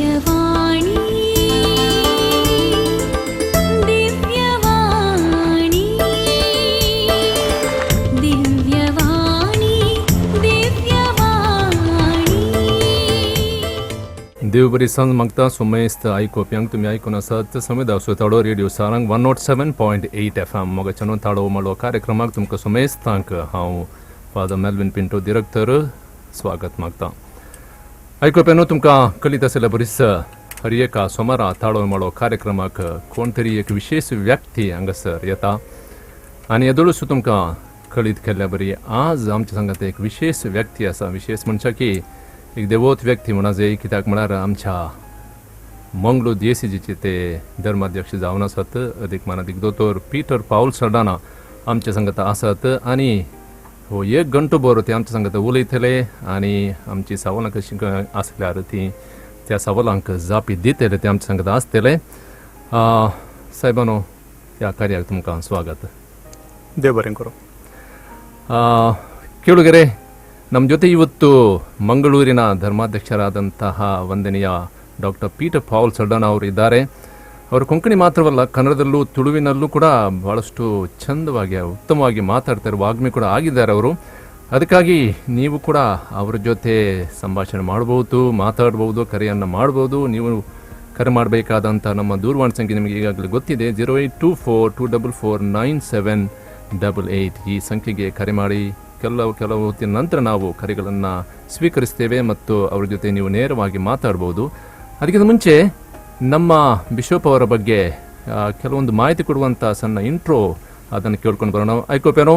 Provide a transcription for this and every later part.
दिव्यवाणी, दिव्यवाणी, दिव्यवाणी, दिव्यवाणी. देव बरी सांज मागता सुमेस्त आयकोप्यांक. तुमी आयकून आसात समेदासो ताडो radio Sarang 107.8 FM. मोगाच्यानो, ताळो माळो कार्यक्रमाक तुमकां सुमेस्तांक हांव फादर मेल्विन पिंटो दिरक्तर स्वागत मागता. आयकोप्यानो, तुमकां कळीत आसल्या बरीच हर एका सोमारा ताळो माळो कार्यक्रमाक कोण तरी एक विशेष व्यक्ती हांगासर येता आनी येदोळूच तुमकां कळीत केल्ल्या बरी आज आमच्या सांगात एक विशेष व्यक्ती आसा. विशेष म्हणच्या की एक देवोत व्यक्ती म्हणा जाय, कित्याक म्हळ्यार आमच्या मंगळूर दियेसीजीचे ते धर्माध्यक्ष जावन आसात. अदीक मानादीक दोतोर पीटर पावल सल्डाना आमच्या सांगात आसात आनी हो एक घंटो बरो ते आमच्या सांगात उलयतले आनी आमची सवालां कशी आसल्यार ती त्या सवालांक जापी दितले, ते आमच्या सांगात आसतले. साहेबानो, ह्या कार्याक तुमकां स्वागत. ದೇವ್ ಬರೇಂ ಕೊರು. ಕೇಳುಗರೆ, ನಮ್ಮ ಜೊತೆ ಇವತ್ತು ಮಂಗಳೂರಿನ ಧರ್ಮಾಧ್ಯಕ್ಷರಾದಂತಹ ವಂದನೀಯ ಡಾಕ್ಟರ್ ಪೀಟರ್ ಪಾಲ್ ಸಲ್ಡಾನ ಅವರು ಇದ್ದಾರೆ. ಅವರು ಕೊಂಕಣಿ ಮಾತ್ರವಲ್ಲ, ಕನ್ನಡದಲ್ಲೂ ತುಳುವಿನಲ್ಲೂ ಕೂಡ ಬಹಳಷ್ಟು ಚಂದವಾಗಿ ಉತ್ತಮವಾಗಿ ಮಾತಾಡ್ತಾರೆ. ವಾಗ್ಮಿ ಕೂಡ ಆಗಿದ್ದಾರೆ ಅವರು. ಅದಕ್ಕಾಗಿ ನೀವು ಕೂಡ ಅವರ ಜೊತೆ ಸಂಭಾಷಣೆ ಮಾಡ್ಬೋದು, ಮಾತಾಡ್ಬೋದು, ಕರೆಯನ್ನು ಮಾಡ್ಬೋದು. ನೀವು ಕರೆ ಮಾಡಬೇಕಾದಂಥ ನಮ್ಮ ದೂರವಾಣಿ ಸಂಖ್ಯೆ ನಿಮಗೆ ಈಗಾಗಲೇ ಗೊತ್ತಿದೆ, 08242449788. ಈ ಸಂಖ್ಯೆಗೆ ಕರೆ ಮಾಡಿ. ಕೆಲವು ಕೆಲವು ಹೊತ್ತಿನ ನಂತರ ನಾವು ಕರೆಗಳನ್ನು ಸ್ವೀಕರಿಸ್ತೇವೆ ಮತ್ತು ಅವರ ಜೊತೆ ನೀವು ನೇರವಾಗಿ ಮಾತಾಡ್ಬೋದು. ಅದಕ್ಕಿಂತ ಮುಂಚೆ ನಮ್ಮ ಬಿಷಪ್ ಅವರ ಬಗ್ಗೆ ಕೆಲವೊಂದು ಮಾಹಿತಿ ಕೊಡುವಂಥ ಸಣ್ಣ ಇಂಟ್ರೋ ಅದನ್ನು ಕೇಳ್ಕೊಂಡು ಬರೋಣ. ऐकोप्यानो,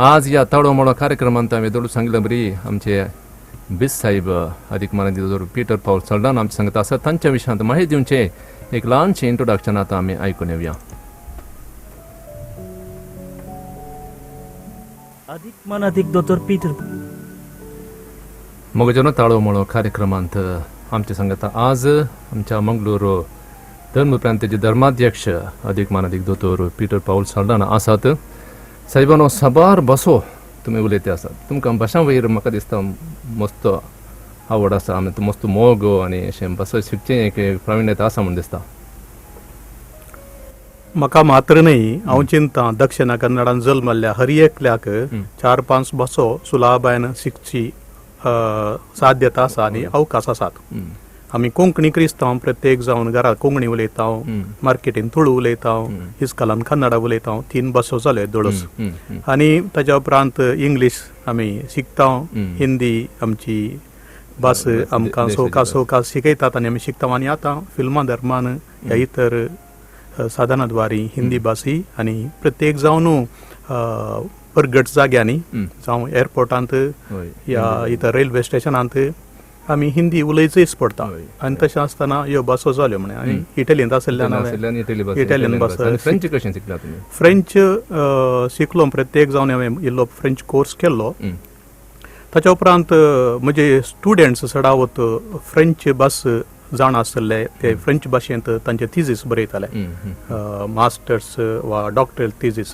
आज या ताळो माळो कार्यक्रमांत हांवें येदोळ सांगलें बरी आमचे बिस साहेब अधिक मानादीक पीटर पावल सल्डान आमचे सांगत आसा. तांच्या विशयांत माहिती दिवचे एक ल्हानशें इंट्रोडक्शन आतां आमी आयकून येवया. अधिक मानादीक दोतोर पीटर मोगाच्यानो, ताळो माळो कार्यक्रमांत आमचे सांगता आज आमच्या मंगळूर धर्म प्रांताचे धर्माध्यक्ष अधिक मानादीक दोतोर पीटर पावल साल्दाना आसात. साहेबानो, साबार भासो तुमी उलयते आसात. तुमकां भाशां वयर म्हाका दिसता मस्त आवड आसा आनी मस्त मोग आनी अशें भाशा शिकचें एक प्राविण्यता आसा म्हूण दिसता. म्हाका मात्र न्हय, हांव चिंता दक्षिणा कन्नडान जल्मल्ल्या हर एकल्याक चार पांच भासो सुलाबायन शिकची साध्यता आसा आनी अवकाश आसात. आमी कोंकणी क्रिस्तांव प्रत्येक जावन घरात कोंकणी उलयता, मार्केटीन तुळू उलयता, इस्कॉलान कन्नडा उलयता. तीन भासो जाल्यो दोळस. आनी ताज्या उपरांत इंग्लीश आमी शिकता, हिंदी आमची भास आमकां सवकास सवकास शिकयतात आनी आमी शिकता. आनी आतां फिल्मां धर्मान ह्या इतर साधना द्वारी हिंदी भास ही आनी प्रत्येक जावन परगट जाग्यांनी, जावं एअरपोर्टांत या इतर रेल्वे स्टेशनांत आमी हिंदी उलयचीच पडटा. आनी तशें आसतना ह्यो भासो जाल्यो म्हणे आनी इटलींत आशिल्ल्यान हांवें इटालियन भास. फ्रेंच कशें शिकला तुमी? फ्रेंच शिकलो. प्रत्येक जावन हांवें इल्लो फ्रेंच कोर्स केल्लो. ताच्या उपरांत म्हजे स्टुडंट्स चडावत फ्रेंच भास जाण आसले, ते फ्रेंच भाशेंत तांचे थिजीस बरयताले, मास्टर्स वा डॉक्टरेट थिजीस,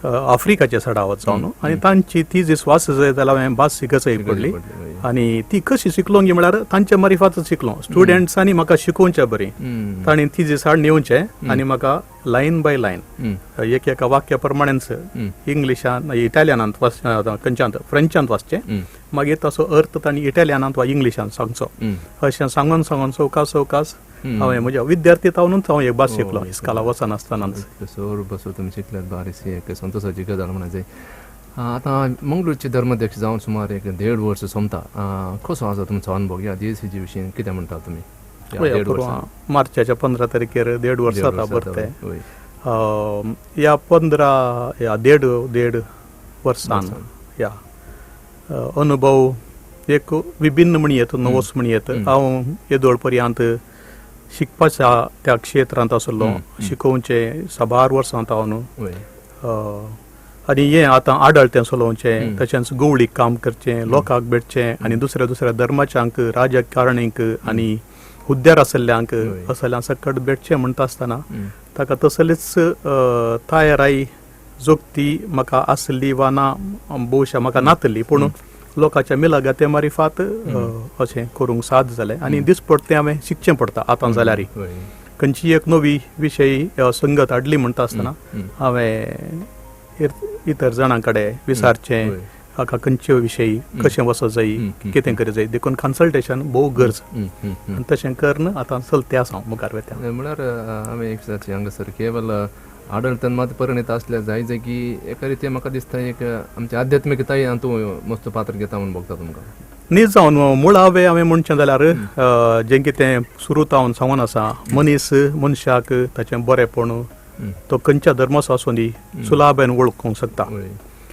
आफ्रिकाचे चडावत जावन. आनी तांची थिजीस वाच जाय जाल्यार हांवें भास शिकचय पडली. आनी ती कशी शिकलो म्हळ्यार तांच्या मारिफातच शिकलो. स्टुडंट्सांनी म्हाका शिकोवचे बरी, तांणी थिजीस हाडून येवचे आनी म्हाका लायन बाय लायन एक एका वाक्या प्रमाणेच इंग्लिशान, इटालियनांत वाच, खंयच्यांत फ्रेंचांत वाचचें, मागीर ताचो अर्थ तांणी इटालियनांत वा इंग्लिशांत सांगचो. अशें सांगून सांगून सवकास सवकास हांवें म्हज्या विद्यार्थी तावनूच हांव एक भास शिकलो, इस्काला वचनासतनाच. सोर बसो तुमी शिकल्यात, बारीक एक संतोषाची गजाल म्हणा. आतां मंगळूरचे धर्माध्यक्ष जावन सुमार एक देड वर्स सोंपता. कसो आसा तुमचो अनुभव ह्या दियेसीजी विशीं? कितें म्हणटा तुमी ह्या देड वर्सां? मार्चाच्या 15 तारखेर देड वर्स देड जाता. वर्स बरते जाता, वय. ह्या 15 ह्या देड देड वर्सान ह्या अनुभव एक विभिन्न म्हणयेत, नवोच म्हणयेत. हांव येदोळ पर्यंत शिकपाच्या त्या क्षेत्रांत आसलो, शिकोवचें साबार वर्सां हांव न्हू. आनी हें आतां आडळतें चलोवचें, तशेंच गवळीक काम करचें, लोकांक भेटचें आनी दुसऱ्या दुसऱ्या धर्माच्यांक, राजकारणींक आनी हुद्द्यार आसल्ल्यांक असल्यांक सकट भेटचें म्हणटा आसतना ताका तसलीच तयाराय जोगती म्हाका आसली वा ना, भोवशा म्हाका नातली, पूण लोकांच्या मिलागाते मारिफात अशें करूंक साद जालें आनी दिसपडटें हांवें शिकचें पडटा आतां जाल्यार खंयची एक नवी विशयी संगत हाडली म्हणटा आसतना हांवें इतर जाणां कडेन विचारचें हाका खंयचे विशयी कशें वचत जाय कितें करी जाय देखून कन्सल्टेशन भोव गरज आनी तशें करून आतां चलते आसा हांव मुखार वता. म्हळ्यार हांवें एक जाती हांगासर केवल आडळतान मात परिणीत आसल्यार जाय जाय की एका रितीन म्हाका दिसता एक आमची आध्यात्मिकताय हातूंत मस्त पात्र घेता म्हूण भोगता तुमकां. न्ही जावन मुळावें हांवें म्हणचें जाल्यार जें कितें सुरू जावन सांगून आसा मनीस मनशाक ताचें बरेंपण तो खंयच्या धर्माचो आसूं दी सुलाभेन वळखूंक शकता.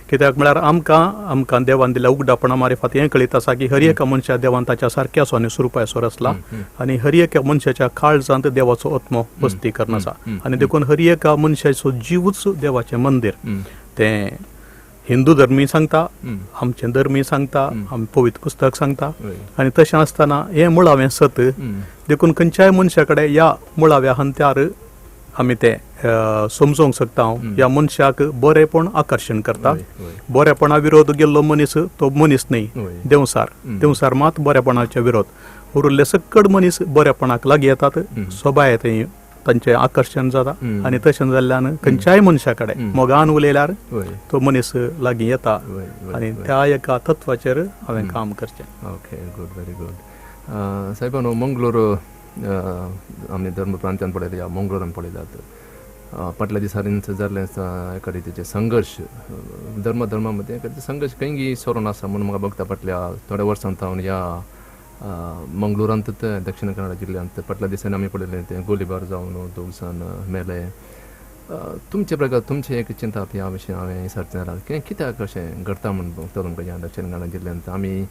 कित्याक म्हळ्यार आमकां आमकां देवान दिल्या उगडापणा मारिफात हें कळीत आसा की हर एका मनशा देवान ताच्या सारक्या आसो आनी स्वरुपाचो रचला आनी हर एका मनशाच्या काळजांत देवाचो आत्मो वस्ती करून आसा आनी देखून हर एका मनशाचो जिवूच देवाचें मंदीर. तें हिंदू धर्मीय सांगता, आमचें धर्मीय सांगता, आम पवित्र पुस्तक सांगता आनी तशें आसतना हें मुळावें सत. देखून खंयच्याय मनशा कडेन ह्या मुळाव्या हंत्यार आमी तें समजोंक शकता. ह्या मनशाक बरेंपण आकर्शण करता. बरेपणा विरोध गेल्लो मनीस तो मनीस न्हय, देंवसार. देंवसार मात बरेपणाचे विरोध. उरिल्ले सकड मनीस बरेपणाक लागीं येतात, सोबाय थंय तांचें आकर्शण जाता आनी तशें जाल्ल्यान खंयच्याय मनशा कडेन मोगान उलयल्यार तो मनीस लागीं येता आनी त्या एका तत्वाचेर हांवें काम करचें. Okay, good, very good. साहेबा न्हू मंगळूर आमी धर्म प्रांत्यान पळयता ह्या मंगळूरान पळयतात फाटल्या दिसांनी जाल्लें एका रितीचे संघर्श धर्म धर्मा मदीं एका रितीचे संघर्श खंय सरून आसा म्हणून म्हाका बघता फाटल्या थोड्या वर्सां सावन ह्या मंगळुरांत दक्षिण कन्नडा जिल्ल्यांत फाटल्या दिसांनी आमी पळयलें तें गोलीबार जावन दोग जाण मेले. तुमचे प्रकार तुमचें एक चिंतप ह्या विशय हांवें विचारचें जाल्यार कित्याक अशें घडटा म्हूण भोगता तुमकां ह्या दक्षिण कन्नडा जिल्ल्यांत आमी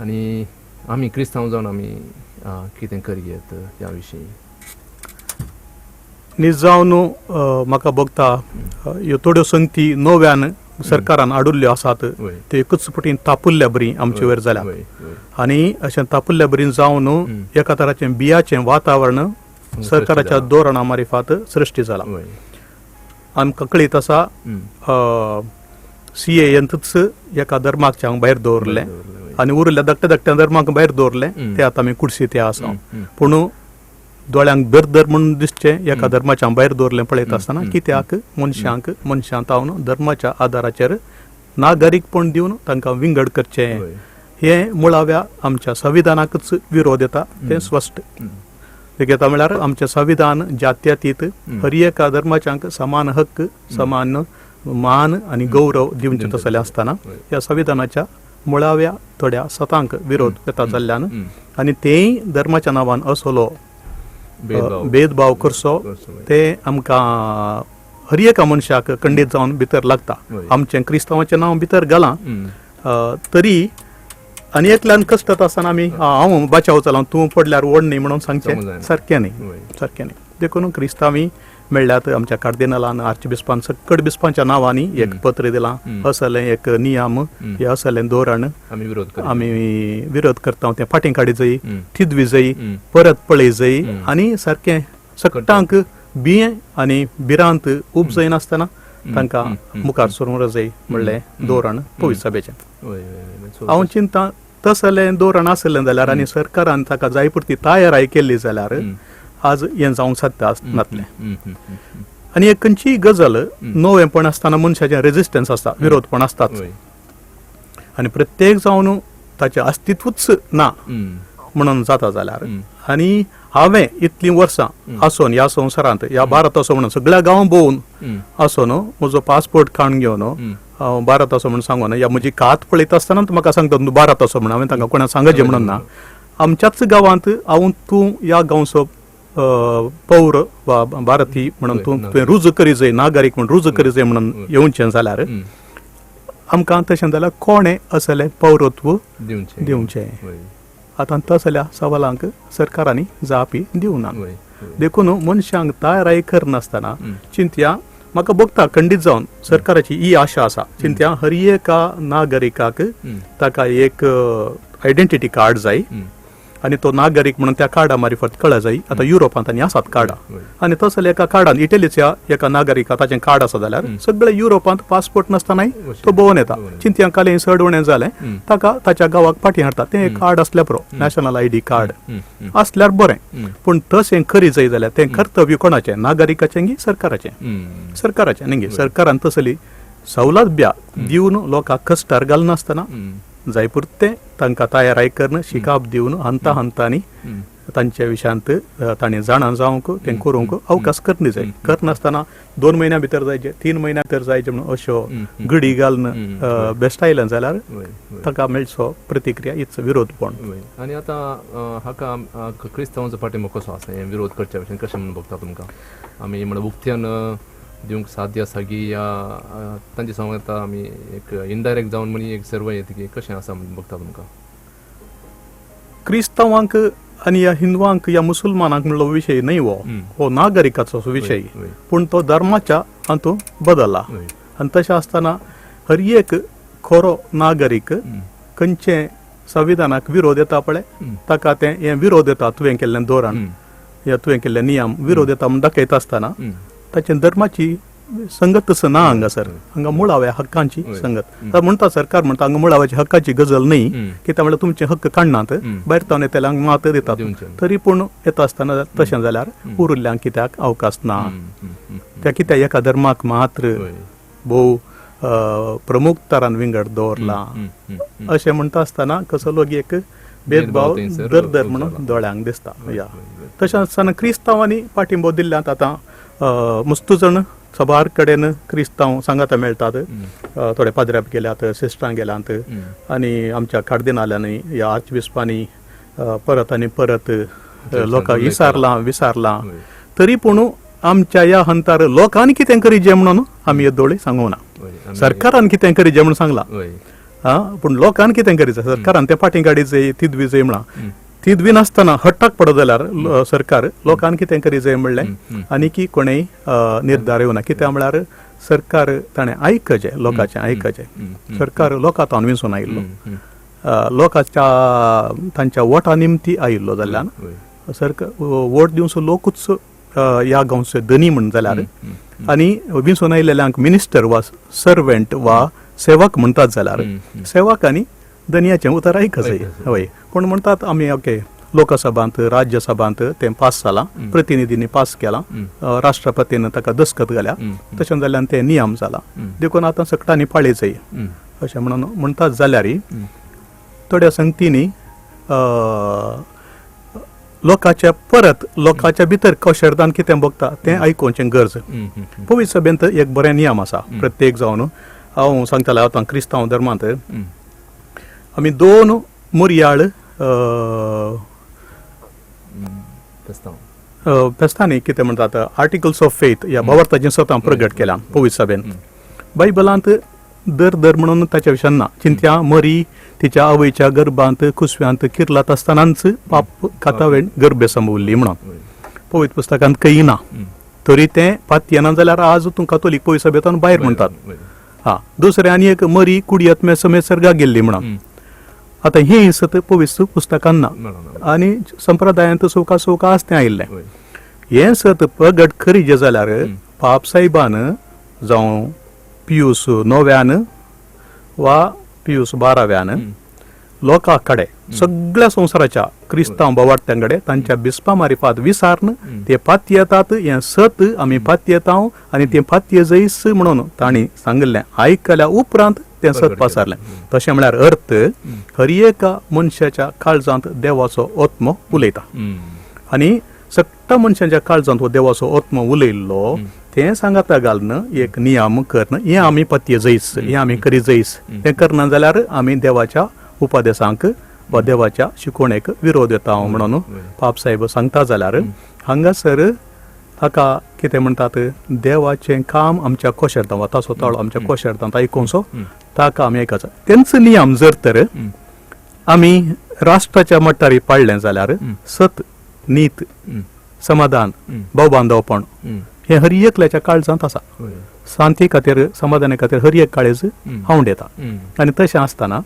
आनी आमी क्रिस्तांव जावन आमी कितें करयेत ह्या विशीं? न्ही जावन म्हाका भोगता ह्यो थोड्यो संगती नव्यान सरकारान हाडिल्ल्यो आसात त्यो एकूच पटी तापुल्ल्या बरी आमचे वयर जाल्या आनी अशें तापुल्ल्या बरी जावन एका तराचें बियाचें वातावरण सरकाराच्या धोरणा मारिफात सृश्टी जाला. आमकां कळीत आसा सीएएनतूच एका धर्माक हांव भायर दवरलें आनी उरिल्ल्या धाकट्या धाकट्या धर्माक भायर दवरलें ते आतां आमी कुडसी ते आसा. पूण दोळ्यांक दर म्हणून दिसचें एका धर्माच्या भायर दवरलें पळयता आसतना कित्याक मनशांक मनशां तावन धर्माच्या आदाराचेर नागरीकपण दिवन तांकां विंगड करचें हें मुळाव्या आमच्या संविधानाकच विरोध येता तें स्पश्ट. घेता म्हळ्यार आमचें संविधान जात्यातीत हर एका धर्माच्यांक समान हक्क समान मान आनी गौरव दिवचें तसलें आसतना ह्या संविधानाच्या मुळाव्या थोड्या सतांक विरोध येता जाल्ल्यान आनी तेय धर्माच्या नांवान असलो भेदभाव करचो ते आमकां हर एका मनशाक खंडीत जावन भितर लागता. आमचें क्रिस्तांवाचें नांव भितर घालां तरी आनी एकल्यान कश्टत आसतना आमी हांव बाचाव चला तूं पडल्यार व्हड न्ही म्हणून सांगचें सारकें न्ही, सारकें न्ही. देखून क्रिस्तांवी मेळ्ळ्यात आमच्या कार्दिनालान आर्चबिस्पान सकट बिस्पांच्या नांवांनी एक पत्र दिलां असलें एक नियम हे असलें धोरण आमी विरोध करता तें फाटीं काडी जाय थिदवी जाय परत पळय जाय आनी सारकें सगटांक बियें आनी भिरांत उपजयनासतना तांकां मुखार सरूंक जाय म्हणलें धोरण पवित्र सभेचें. हांव चिंता तसलें धोरण आसलें जाल्यार आनी सरकारान ताका जाय पुरती तयाराय केल्ली जाल्यार आज हें जावंक साध्य नासलें. आनी एक खंयचीय गजाल नवेंपण आसतना मनशाचें रेजिस्टन्स आसता, विरोधपण आसताच आनी प्रत्येक जावन ताचें अस्तित्वूच ना म्हणून जाता जाल्यार आनी हांवें इतलीं वर्सां आसून ह्या संवसारांत ह्या भारत असो म्हणून सगळ्या गांव भोंवून आसून म्हजो पासपोर्ट काडून घेवन हांव भारत असो म्हणून सांगून ह्या म्हजी कात पळयता आसतना म्हाका सांगता तूं भारत असो म्हणून हांवें तांकां कोणाक सांगचें म्हणून ना. आमच्याच गांवांत हांव तूं ह्या गांवचो पौर वा भारती म्हणून तूं तुवें रुजू करी जाय नागरीक म्हूण रुजू करी जाय म्हणून येवचें जाल्यार आमकां तशें जाल्यार कोणें असलें पौरत्व दिवचें. आतां तसल्या सवालांक सरकारांनी जापी दिवना. देखून मनशांक तयाराय करनासतना चिंतया म्हाका भोगता खंडीत जावन सरकाराची ही आशा आसा चिंतया हर एका नागरिकाक ताका एक आयडेंटिटी कार्ड जाय आनी तो नागरीक म्हणून त्या कार्डा मारिफत कळ जाय. आतां युरोपांत आनी आसात कार्डां आनी तसले एका कार्डान इटलीच्या एका नागरिका ताचें कार्ड आसा जाल्यार सगळे युरोपांत पासपोर्ट नासतनाय तो भोंवन येता. चिंतया कालें चड उणें जालें ताका ताच्या गांवाक फाटीं हाडटा. तें एक कार्ड आसल्यार पुरो, नॅशनल आयडी कार्ड आसल्यार बरें. पूण तशें करी जाय जाल्यार तें कर्तव्य कोणाचें, नागरिकाचें गी सरकाराचें? सरकाराचें न्ही गे. सरकारान तसली सवलत दिवन लोकांक कश्टार घालनासतना जाय पुरतें तांकां तयाराय करून शिकाप दिवन हंता हंतांनी तांच्या विशयांत तांणी जाणा जावंक तें करूंक अवकाश करनी जाय. करनासतना 2 म्हयन्या भितर जायचे, 3 म्हयन्या भितर जायचे म्हणून अश्यो घडी घालून बेस्टायलें जाल्यार ताका मेळचो प्रतिक्रिया हीच विरोधपण. आनी आतां हाका क्रिस्तांवांचो पाठिंबो कसो आसा हें विरोध करच्या भशेन कशें म्हणून बघता तुमकां? आमी म्हणल्यार उक्त्यान दिवंक साध्य आसा की या तांचे संग आतां आमी एक इनडायरेक्ट जावन म्हणी एक सर्व येता की कशें आसा म्हणून बघता तुमकां? क्रिस्तांवांक आनी ह्या हिंदवांक या मुसलमानांक म्हणलो विशय न्हय हो, हो नागरिकाचो विशय, पूण तो धर्माच्या हातूंत बदल्ला. आनी तशें आसतना हर एक खरो नागरीक खंयचे संविधानाक विरोध येता पळय ताका तें हें विरोध येता तुवें केल्लें धोरण या तुवें केल्ले नियम विरोध येता म्हूण दाखयता आसतना ताचे धर्माची संगतच ना हांगासर. हांगा मुळाव्या हक्कांची संगत म्हणटा सरकार म्हणटा हांगा मुळाव्याच्या हक्काची गजल न्हय, कित्याक म्हणल्यार तुमचे हक्क काडनात, भायर तावन येतल्यांक मात दितात. तरी पूण येता आसतना तशें जाल्यार उरिल्ल्यांक कित्याक अवकाश ना? त्या कित्याक एका धर्माक मात्र भोव प्रमुख तरान विंगड दवरला अशें म्हणटा आसतना कसलो एक भेदभाव दर म्हणून दोळ्यांक दिसता. या तशें आसतना क्रिस्तांवांनी पाठिंबो दिल्ल्यात आतां मुस्तू जण सबार कडेन क्रिस्तांव सांगाता मेळटात, थोडे पाद्र्याप गेल्यात, सिस्टरां गेल्यात आनी आमच्या कार्दिनाल्यांनी ह्या आर्चबिस्पांनी परत आनी परत लोकांक विसारलां विसारलां. तरी पूण आमच्या ह्या हंतार लोकांनी कितें करीजे म्हणून आमी येदोळी सांगूं ना, सरकारान कितें करीजे म्हणून सांगलां, आं पूण लोकांनी कितें करीजे सरकारान तें फाटीं काडीजे तिदवी जाय म्हणा, तिदवी नासतना हट्टाक पडत जाल्यार सरकार लोकांनी कितें करी जाय म्हणलें आनी की कोणेय निर्धार येवना. कित्याक म्हळ्यार सरकार ताणें आयकचें, लोकांचें आयकचें. सरकार लोकां विंचून आयिल्लो, लोकांच्या तांच्या वोटा निमती आयिल्लो जाल्ल्यान सरकार वोट दिवचो लोकूच ह्या गांवचे धनी म्हण जाल्यार आनी विंचून आयिल्ल्यांक मिनिस्टर वा सर्वंट वा सेवक म्हणटात जाल्यार सेवकांनी धनयाचें उतर आयकचें. हय, कोण म्हणटात आमी ओके लोकसभांत राज्यसभांत तें पास जालां, प्रतिनिधींनी पास केलां, राष्ट्रपतीन ताका दस्तखत घाल्या, तशें जाल्ल्यान तें नियम जाला, देखून आतां सगळ्यांनी पाळी जाय अशें म्हणून म्हणटात जाल्यार थोड्या संगतींनी लोकांच्या परत लोकांच्या भितर कौशरदान कितें भोगता तें आयकुचें गरज. पवित्र सभेंत एक बरें नियम आसा प्रत्येक जावन हांव सांगतालें आतां क्रिस्तांव धर्मांत आमी 2 मुरयाळ फेस्तांनी कितें म्हणटात आर्टिकल्स ऑफ फेथ ह्या भावार्थाचें स्वता प्रगट केल्या पवित्र सभेन. बायबलांत दर दर म्हणून ताच्या विशयान ना. चिंत्या मरी तिच्या आवयच्या गर्भांत कुसव्यांत किर्लात आसतनाच पाप कातावेण गर्भे संभवल्ली म्हणून पवित्र पुस्तकांत खंय ना. तरी तें पातयेना जाल्यार आज तूं कातोलीक पवित्र सभेंतल्यान भायर म्हणटात. हा, दुसरें आनी एक मरी कुडयत समेत सर्गाक गेल्ली म्हणून. आतां हें सत पवित्र पुस्तकान ना आनी संप्रदायांत सुका सुका आस तें आयिल्लें. हें सत प्रगट करीजे जाल्यार पाप साहेबान जावं पियूस 9व्यान वा पियूस 12व्यान लोकां कडेन सगळ्या संवसाराच्या क्रिस्तांव भावार्थ्यां कडेन तांच्या बिस्पा मारिफात विसारन ते पातयेतात हें सत आमी पातयेता आनी तें पातये जैस म्हणून तांणी सांगिल्लें आयकल्या उपरांत तें सत पासारलें. तशें म्हळ्यार अर्थ हर एका मनशाच्या काळजांत देवाचो आत्मो उलयता आनी सगळ्या मनशाच्या काळजांत हो देवाचो आत्मो उलयल्लो तें सांगाता घालून एक नियम करून हें आमी पत्ये जैस हें आमी करी जैस तें करना जाल्यार आमी देवाच्या उपदेसांक वा देवाच्या शिकवणेक विरोध येता म्हणून पाप साहेब सांगता जाल्यार हांगासर हाका कितें म्हणटात देवाचें काम आमच्या कोशेर्तां वा ताचो ताळो आमच्या कोशेर्तांत आयकुचो ताका आमी आयकचो. तेंच नियम जर तर आमी राष्ट्राच्या मट्टारी पाळ्ळें जाल्यार सत नीत समाधान भावबांधवपण हें हर एकल्याच्या काळजांत आसा. शांती खातीर समाधाना खातीर हर एक काळेज हांवड येता आनी तशें आसतना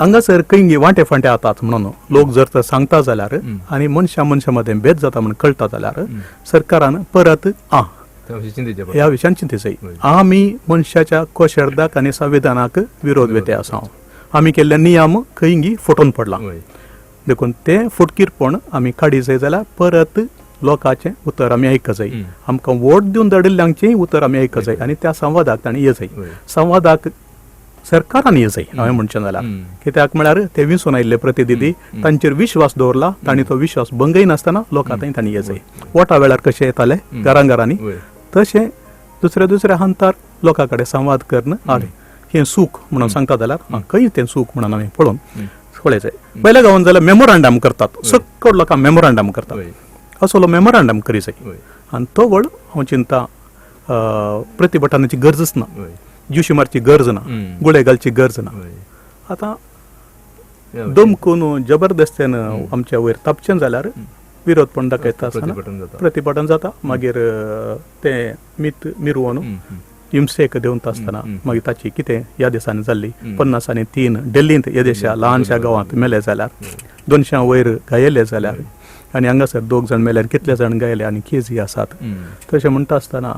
हांगासर खंय वांटे फांटे आतात म्हणून लोक जर तर सांगता जाल्यार आनी मनशा मनशा मदें भेद जाता म्हूण कळटा जाल्यार सरकारान परत ह्या विशयान चिंती जाय. आमी मनशाच्या कोशर्दाक आनी संविधानाक विरोध वेते आसा. आमी केल्ले नियम खंय फुटून पडला, देखून ते फुटकीरपण आमी काडी जाय जाल्यार परत लोकांचें उतर आमी आयक जाय. आमकां वोट दिवन धाडिल्ल्यांचेंय उतर आमी आयक जाय आनी त्या संवादाक तांणी ये जाय. संवादाक सरकारान ये जाय हांवें म्हणचें जाल्यार, कित्याक म्हळ्यार ते विंचून आयिल्ले प्रतिनिधी, तांचेर विश्वास दवरला, तांणी तो विश्वास भंगय नासतना लोकां थंय तांणी ये जाय. वोटा वेळार कशें येताले घरां घरांनी तशें दुसऱ्या दुसऱ्या हंतार लोकां कडेन संवाद करून आनी हें सूख म्हणून सांगता जाल्यार खंय तें सूख म्हणून आमी पळोवन पळय. पयल्या गांवान जाल्यार मेमोरांडम करतात, सकड लोकांक मेमोरांडम करतात, असलो मेमोरांडम करी जाय. आनी तो व्हड हांव चिंता प्रतिभटानाची गरजच ना, ज्युशी मारची गरज ना, गुळे घालची गरज ना. आतां दमकून जबरदस्तेन आमच्या वयर तापचें जाल्यार विरोध पण दाखयता आसतना प्रतिभटन जाता, मागीर तें मीत मिरवोन हिंसेक देंवता आसतना मागीर ताची कितें ह्या दिसांनी जाल्ली 53 दिल्लींत येदेशा ल्हानशा गांवांत मेले जाल्यार 200 वयर घायले जाल्यार आनी हांगासर 2 जाण मेले आनी कितले जाण गायले आनी केजी आसात. तशें म्हणटा आसतना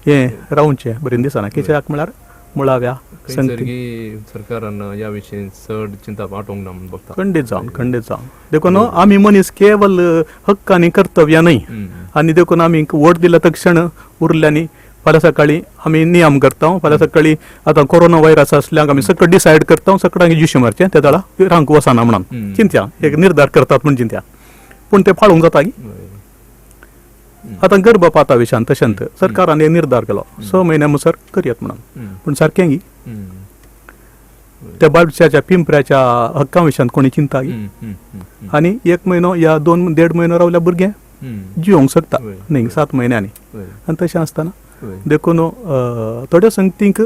हें रावचें बरें दिसना, कित्याक म्हळ्यार मुळाव्या सरकारान ह्या विशीं चड चिंता वाटोवंक ना म्हूण बघता. खंडीत जावन खंडीत जावन देखून आमी मनीस केवल हक्क आनी कर्तव्य न्हय, आनी देखून आमी वोट दिल्या तक्षण उरल्यांनी फाल्यां सकाळीं आमी नियम करता, फाल्यां सकाळीं आतां कोरोना व्हायरस आसल्याक आमी सगळें डिसायड करता, सगळ्यांक ज्युशी मारचें ते दळा रांक वचना म्हणून चिंत्या एक निर्धार करतात म्हूण चिंत्या, पूण ते पाळूंक जाता की आतां गर्भपाता विशयान तशेंच सरकारान एक निर्धार केलो 6 म्हयन्या मुसर करयात म्हणून, पूण सारकें गी त्या बाळशाच्या पिंपऱ्याच्या हक्का विशयान कोणी चिंता गी आनी 1 म्हयनो या 2-1.5 म्हयनो रावल्या भुरगें जिवंक शकता न्ही 7 म्हयन्यांनी. आनी तशें आसतना देखून थोड्या संगतींक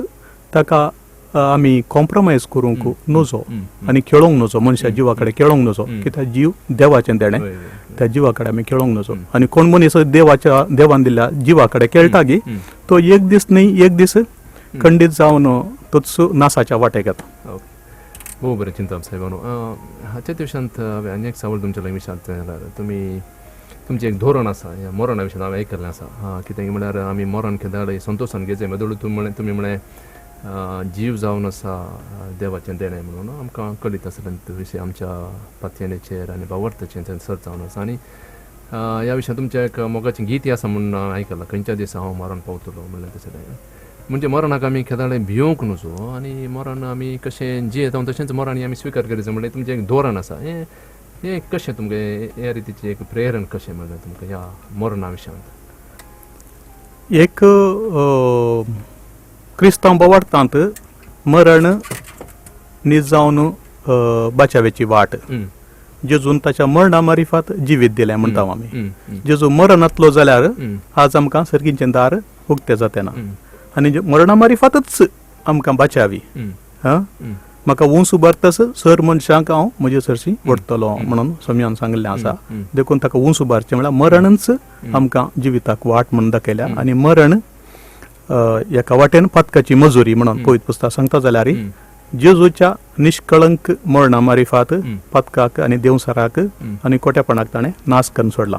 ताका आमी कॉम्प्रोमायज करूंक नजो आनी खेळोंक नजो, मनशा जिवा कडेन खेळोंक नजो, कित्याक जीव देवाचें देणें, त्या जिवा कडेन आमी खेळोंक नजो. आनी कोण मनीस देवाच्या देवान दिल्ल्या जिवा कडेन खेळटा गी तो एक दीस न्ही एक दीस खंडीत जावन तोच नासाच्या वाटेक येता. भोव बरें चिंता साहेबानो. हाच्या दिवसांत हांवें आनी एक सवाल तुमच्या लागीं विचारता जाल्यार तुमी तुमचें एक धोरण आसा ह्या मरणा विशयान हांवें आयकल्लें आसा, कितें म्हळ्यार आमी मरण केदाळ संतोशान घेयचें मेदोळ तुमी म्हळें जीव जावन आसा देवाचें देणें म्हणून आमकां कळीत आसलें विशय आमच्या पातयेचेर आनी भावार्थाचेर सत जावन आसा. आनी ह्या विशयान तुमचें एक मोगाचें गीत आसा म्हणून आयकलां, खंयच्या दिसा हांव मरण पावतलो म्हणलें तशें. म्हणजे मरणाक आमी केदाळे भियोंक नजो आनी मरण आमी कशें जियेता तशेंच मरण आमी स्विकार करीत म्हणलें तुमचें एक धोरण आसा. हें हें कशें तुमकां ह्या रितीचें एक प्रेरण कशें म्हणलें तुमकां ह्या मरणा विशयांत? एक क्रिस्तांव बोवाळटांत मरण नीज जावन बाचावेची वाट, जेजून ताच्या मरणा मारिफात जिवीत दिलें म्हणटा आमी. जेजू मरणांतलो जाल्यार आज आमकां सर्गीचें दार उक्तें जातें ना, आनी मरणा मारिफातच आमकां बाचावी. म्हाका ऊंच उबारतस सर मनशांक हांव म्हजे सरशी व्हडटलो म्हणून स्वामीन सांगिल्लें आसा. देखून ताका ऊंच उबारचें म्हळ्यार मरणच आमकां जिविताक वाट म्हणून दाखयल्या. आनी मरण एका वाटेन पातकाची मजुरी म्हणून पवित्र पुस्तक सांगता जाल्यार जेजूच्या निष्कळंक मरणा मारिफात पातकाक आनी देवसाराक आनी कोट्यापणाक ताणें नाश करून सोडला.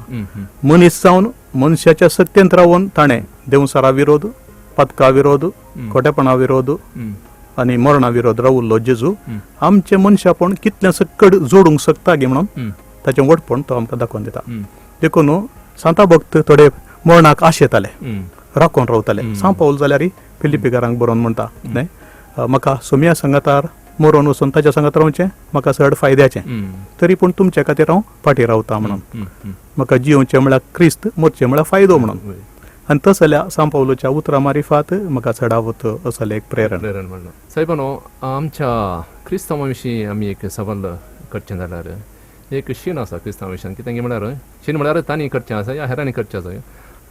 मनीस जावन मनशाच्या सत्तेंत रावन ताणें देवसारा विरोध, पातका विरोध, खोटेपणा विरोध आनी मरणा विरोध रावल्लो जेजू आमचें मनशापण कितलें सकड जोडूंक शकता गे म्हणून ताचें व्हडपण तो आमकां दाखोवन दिता. देखून सांता भक्त थोडे मरणाक आशेताले, राखून रावताले. सांव पावल जाल्यार फिलिपीकारांक बरोवन म्हणटा न्हय, म्हाका सोम्या सांगातार मरोन वचून ताच्या सांगात रावचें म्हाका चड फायद्याचें, तरी पूण तुमचे खातीर हांव फाटीं रावता म्हणून, म्हाका जियोवचें म्हळ्यार क्रिस्त, मरचें म्हळ्यार फायदो म्हणून. आनी तसल्या सांव पावलूच्या उतरां मारिफात म्हाका चडावत असलें एक प्रेरण प्रेरण म्हणलां. साहेबानो, आमच्या क्रिस्तांवा विशीं आमी एक सवाल करचें जाल्यार एक शीण आसा क्रिस्तांवा विशयान, कितें म्हळ्यार शीण म्हळ्यार तांणी करचें आसा या हेरांनी करचें आसा.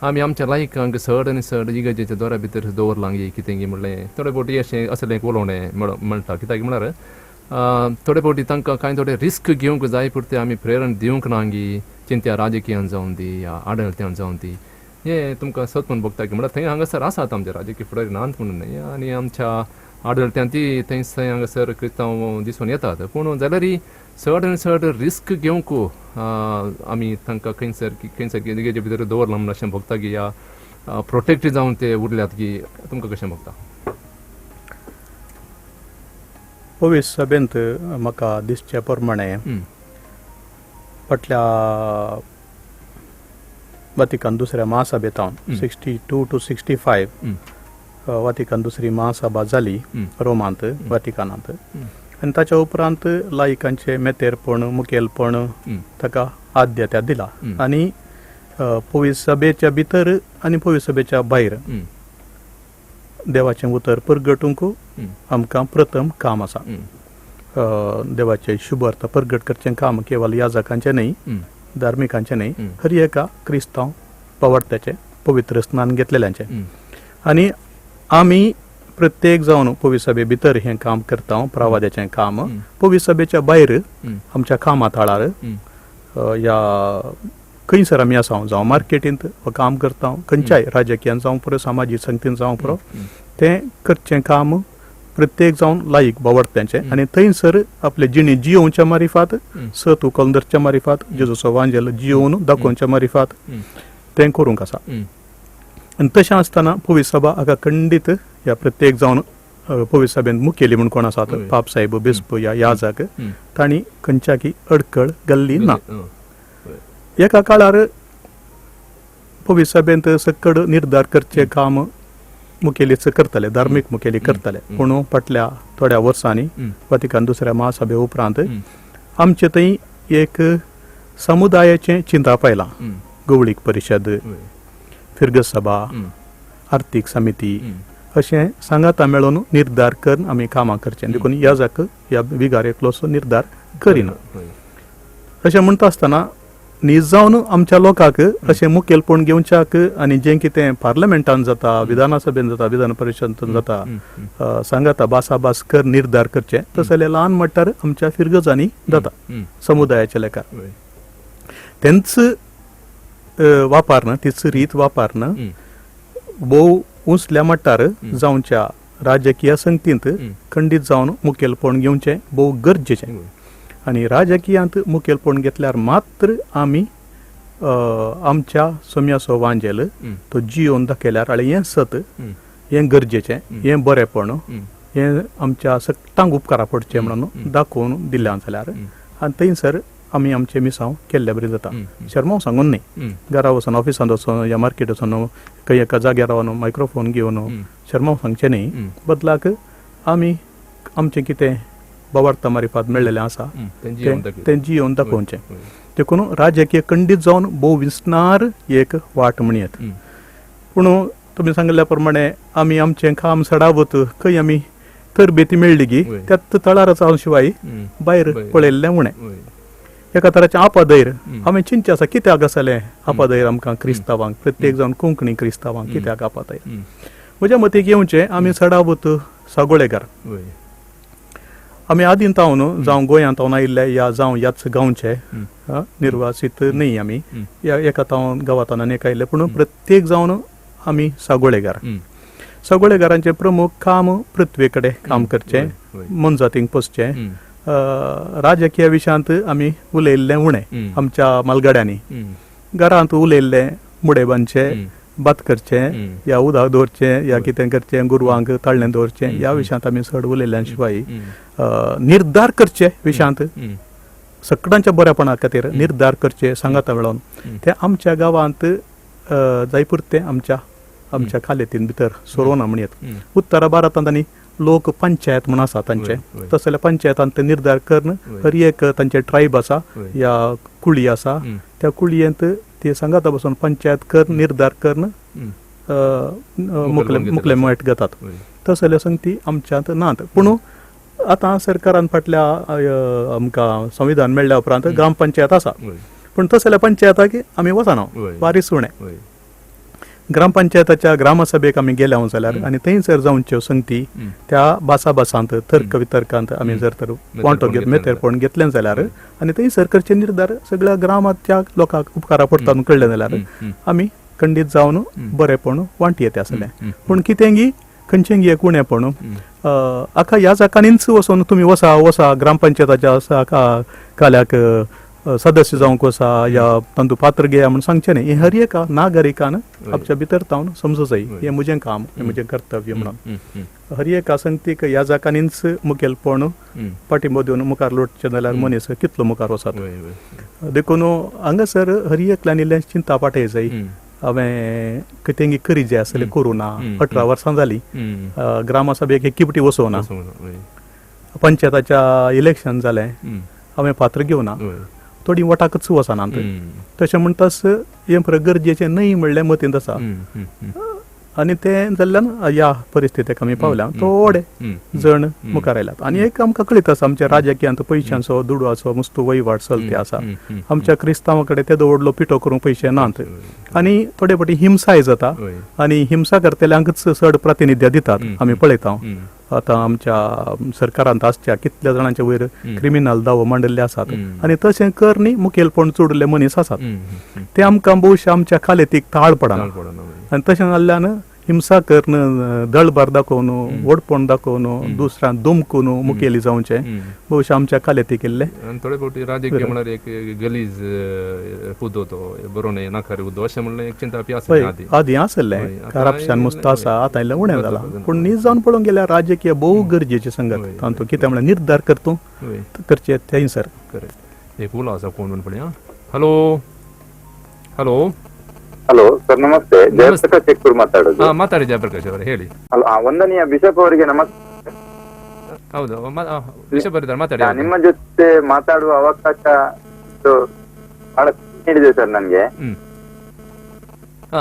आमी आमच्या लायकांक चड आनी चड इगर्जेच्या दोऱ्या भितर दवरलां कितें म्हणलें थोडे फावटी अशें असलें एक उलोवणें म्हणटा. कित्याक म्हळ्यार थोडे फावटी तांकां कांय थोडे रिस्क घेवंक जाय पुरते आमी प्रेरण दिवंक ना गी, चिंत्या राजकीयान जावन दी या आडळत्यान जावन दी. हें तुमकां सत म्हूण भोगता की म्हळ्यार थंय हांगासर आसात आमचे राजकीय फुडारी नात म्हणून न्हय, आनी आमच्या आडळट्यान ती थंय हांगासर क्रिस्तांव दिसून येतात. पूण जाल्यार चड आनी चड रिस्क घेवंक आमी तांकां खंयसर खंयसर कितें भितर दवरलां म्हणून अशें भोगता की या प्रोटेक्ट जावन ते उरल्यात की तुमकां कशें भोगता? पवीस सभेंत म्हाका दिसचे प्रमाणे फाटल्या वातिकान दुसऱ्या महासभेंत 62 to 65 Vatican दुसरी महासभा जाली रोमांत वातिकानांत आनी ताच्या उपरांत लायकांचें मेतेरपण मुखेलपण ताका आद्यता दिला आनी पवीस सभेच्या भितर आनी पवीस सभेच्या भायर देवाचें उतर परगटूंक आमकां प्रथम काम आसा. देवाचें शुभ अर्थ परगट करचें काम केवल याजकांचें न्हय, धार्मिकांचें न्हय, हर एका क्रिस्तांव पवार्थ्याचें पवित्र स्नान घेतलेल्यांचें. आनी आमी प्रत्येक जावन पवीस सभे भितर हें काम करता, प्रवाद्याचें काम. पवीस सभेच्या भायर आमच्या कामा थळार ह्या खंयसर आमी आसा, जावं मार्केटींत काम करता, खंयच्याय राजकीयान जावं पुरो, सामाजीक संगतीन जावं पुरो, तें करचें काम प्रत्येक जावन लायक बावडत्यांचें. आनी थंयसर आपले जिणे जियोवच्या मारिफात, सत उखलून धरच्या मारिफात, जेजूचो वांजेल जियोवन दाखोवच्या मारिफात तें करूंक आसा. आनी तशें आसतना पवीस सभा हाका खंडीत ह्या प्रत्येक जावन पवीस सभेंत मुखेली म्हूण कोण आसात, पाप साहेब, बिस्प या याजक, तांणी खंयच्याकी अडखळ घाल्ली ना. एका काळार पवीस सभेंत सकड निर्धार करचें काम मुखेलीच करताले, धार्मीक मुखेली करताले. पूण फाटल्या थोड्या वर्सांनी वातिकान दुसऱ्या महासभे उपरांत आमचे थंय एक समुदायाचें चिंतप आयलां. गवळीक परिशद, फिर्गज सभा, आर्थीक समिती अशें सांगाता मेळून निर्धार करून आमी कामां करचें. देखून याजक ह्या विगार एकलोसो निर्धार करिना. अशें म्हणटा आसतना नीज जावन आमच्या लोकांक अशें मुखेलपण घेवच्याक आनी जें कितें पार्लमेंटान जाता, विधानसभेन जाता, विधान परिशदेन जाता, सांगाता भासाभास कर निर्धार करचें, तशें जाल्यार ल्हान मट्टार आमच्या फिरगजांनी जाता समुदायाच्या लेखार. तेंच वापरन, तीच रीत वापरन भोव उंचल्या मट्टार जावच्या राजकीय संगतींत खंडीत जावन मुखेलपण घेवचें भोव गरजेचें. आनी राजकीयांत मुखेलपण घेतल्यार मात्र आमी आमच्या सोम्याचो वांजेल तो जियोवन दाखयल्यार आनी हें सत, हें गरजेचें, हें बरेंपण, हें आमच्या सगटांक उपकारा पडचें म्हणून दाखोवन दिलें जाल्यार आनी थंयसर आमी आमचें मिसांव केल्ले बरें जाता. शर्मांव सांगून न्हय, घरा वचून, ऑफिसांत वचून या मार्केट वचून खंय एका जाग्यार रावन मायक्रोफोन घेवन शर्मांव सांगचें न्हय, बदलाक आमी आमचें कितें बावार्ता मारिफात मेळ्ळेलें आसा तें जियोवन दाखोवचें. देखून राजकीय खंडीत जावन भोव विसणार एक वाट म्हणयत. पूण तुमी सांगिल्ल्या प्रमाणे आमी आमचें काम सडावत खंय आमी तरबेती मेळ्ळी गी त्याच तळार जावन शिवाय भायर पळयल्लें उणें. एका तराचें आपाधैर हांवें चिंतचें आसा, कित्याक आसलें आपाधैर आमकां क्रिस्तांवांक, प्रत्येक जावन कोंकणी क्रिस्तांवांक कित्याक आपाधैर? म्हज्या मतीक येवचें आमी सडावत सागोळेकार, आमी आदीं तावन जावं गोंयांत तावन आयिल्ले या जावं ह्याच गांवचे निर्वासीत न्हय, आमी ह्या एका तावन गांवांत आनी एका आयिल्ले, पूण प्रत्येक जावन आमी सागोळेकार. सागोळेकारांचें प्रमुख काम पृथ्वे कडेन काम करचें, मोनजातींक पोसचें. राजकीय विशयांत आमी उलयल्लें उणें आमच्या मालगाड्यांनी, घरांत उलयल्लें मुडे बांदचे, भात करचें या उदक दवरचें या कितें करचें, गोरवांक ताळणें दवरचें, ह्या विशयांत आमी चड उलयल्ल्या शिवाय निर्धार करचे विशयांत सगळ्यांच्या बऱ्यापणा खातीर निर्धार करचे सांगाता मेळोवन ते आमच्या गांवांत जायपुरतें आमच्या आमच्या खालेतीन भितर सोरोना म्हणयत. उत्तर भारतांत आनी लोक पंचायत म्हूण आसा तांचे, तशें जाल्यार पंचायतान ते निर्धार करून हर एक तांचे ट्रायब आसा या कुळी आसा, त्या कुळयेंत ते सांगाता बसून पंचायत करून निर्धार करून मुखले मुखले मठ घेतात. तशें जाल्यार संगती आमच्यांत नात. पूण आतां सरकारान फाटल्या आमकां संविधान मेळ्ळ्या उपरांत ग्रामपंचायत आसा, पूण तशें जाल्यार पंचायताक आमी वचना, वारीस उणें. ग्रामपंचायताच्या ग्रामसभेक आमी गेल्या जाल्यार आनी थंयसर जावच्यो संगती त्या भासाभासांत तर्क वितर्कांत आमी जर तर वांटो घेत मेतेरपण घेतलें जाल्यार आनी थंयसर करचे निर्धार सगळ्या ग्रामाच्या लोकांक उपकारा पडटा कळ्ळें जाल्यार आमी खंडीत जावन बरेंपण वांटी येता आसलें. पूण कितेंगी खंयचेंगी एक उणेपण आका ह्या जाकांनीच वचून तुमी वसा वसा ग्रामपंचायताच्या काल्याक सदस्य जावंक वसा या तांतू पात्र घेया म्हूण सांगचें न्ही. हें हर एका नागरिकान आपच्या भितर तावन समजूं जाय, हें म्हजें काम, हें म्हजें कर्तव्य म्हणून. हर एका संगतीक ह्या जाकांनीच मुखेलपण पाठिंबो दिवन मुखार लोटचें जाल्यार मनीस कितलो मुखार वचत. देखून हांगासर हर एकल्यान इल्लें चिंता पाटय जाय, हांवें कितेंगी करी जाय आसलें करूं ना. 18 वर्सां जालीं ग्रामसभेक एक किपटी वचोना, पंचायताच्या इलेक्शन जालें हांवें पात्र घेवना, थोडी वटाकच वचना. तशें म्हणटास हें गरजेचें न्हय म्हणलें मतींत आसा आनी तें जाल्ल्यान ह्या परिस्थितीक आमी पावल्या. थोडे जण मुखार आयल्यात आनी एक आमकां कळीत आसा आमच्या राजकीयांत पयशांचो दुडवाचो मुस्तू वहिवाट चलती आसा. आमच्या क्रिस्तांवा कडेन तेदो व्हडलो पिठो करूंक पयशे नात आनी थोडे फावटी हिंसाय जाता आनी हिंसा करतल्यांकच चड प्रातिनिध्य दितात आमी पळयता. आतां आमच्या सरकारांत आसच्या कितल्या जाणांच्या वयर क्रिमिनल दावो मांडिल्ले आसात आनी तशें करणी मुखेलपण चुडले मनीस आसात ते आमकां भोवशा आमच्या खालेतीक ताळ पडना आनी तशें जाल्ल्यान हिंसा करून दळबार दाखोवन व्हडपण दाखोवन दुसऱ्यान धमकून मुखेली जावचें भोवशा आमच्या खालेतीक इल्लें. थोडे फावटी राजकीय म्हळ्यार एक गलीज हुद्दो तो बरो न्हय नाकारी हुद्दो अशें म्हणलें एक चिंता आसलें आदीं आसलें करप्शन मुस्त आसा, आतां इल्लें उणें जालां. पूण न्ही जावन पळोवंक गेल्यार राजकीय भोव गरजेचें संगत तातूंत कितें म्हणल्यार निर्धार करतूं करचें थंयसर. करेक्ट. एक उलो आसा कोण म्हण पळया. हॅलो हॅलो ಹಲೋ ಸರ್, ನಮಸ್ತೆ. ಜಯಪ್ರಕಾಶ್ ಚಿಕ್ಕೂರ್ ಮಾತಾಡೋದು. ಮಾತಾಡಿ ಜಯಪ್ರಕಾಶ್ ಅವರೇ, ಹೇಳಿ. ಹಲೋ, ವಂದನೀಯ ಬಿಷಪ್ ಅವರಿಗೆ ನಮಸ್ತೆ. ಹೌದು, ಬಿಷಪ್ ಅವರಿದ್ದಾರೆ, ಮಾತಾಡಿ. ನಿಮ್ಮ ಜೊತೆ ಮಾತಾಡುವ ಅವಕಾಶ ಬಹಳ ನೀಡಿದೆ ಸರ್ ನನ್ಗೆ.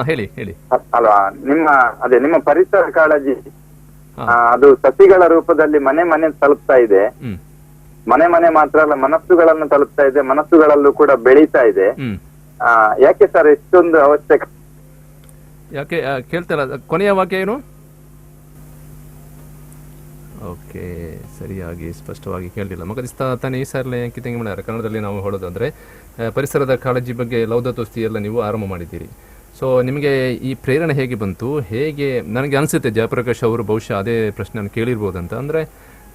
ಹೇಳಿ ಹೇಳಿ. ಅಲ್ವಾ, ನಿಮ್ಮ ಅದೇ ನಿಮ್ಮ ಪರಿಸರ ಕಾಳಜಿ ಅದು ಸಸಿಗಳ ರೂಪದಲ್ಲಿ ಮನೆ ಮನೆ ತಲುಪ್ತಾ ಇದೆ. ಮನೆ ಮನೆ ಮಾತ್ರ ಅಲ್ಲ, ಮನಸ್ಸುಗಳನ್ನು ತಲುಪ್ತಾ ಇದೆ, ಮನಸ್ಸುಗಳಲ್ಲೂ ಕೂಡ ಬೆಳೀತಾ ಇದೆ. ಯಾಕೆ ಸರ್ ಇಷ್ಟೊಂದು ಅವಶ್ಯಕ? ಯಾಕೆ ಕೇಳ್ತಾರ ಕೊನೆಯ ವಾಕ್ಯ ಏನು? ಓಕೆ, ಸರಿಯಾಗಿ ಸ್ಪಷ್ಟವಾಗಿ ಕೇಳಲಿಲ್ಲ. ಮಗದಿಸ್ತಾ ತಾನೇ ಈ ಸಾರಲೆ ಕಿತೆಂಗಿ ಮಾಡ್ಯಾರ. ಕನ್ನಡದಲ್ಲಿ ನಾವು ಹೇಳೋದಂದರೆ ಪರಿಸರದ ಕಾಳಜಿ ಬಗ್ಗೆ ಲೌದಾತೋಸ್ತಿ ಎಲ್ಲ ನೀವು ಆರಂಭ ಮಾಡಿದ್ದೀರಿ. ಸೊ ನಿಮಗೆ ಈ ಪ್ರೇರಣೆ ಹೇಗೆ ಬಂತು? ಹೇಗೆ ನನಗೆ ಅನಿಸುತ್ತೆ ಜಯಪ್ರಕಾಶ್ ಅವರು ಬಹುಶಃ ಅದೇ ಪ್ರಶ್ನೆಯನ್ನು ಕೇಳಿರ್ಬೋದಂತ. ಅಂದರೆ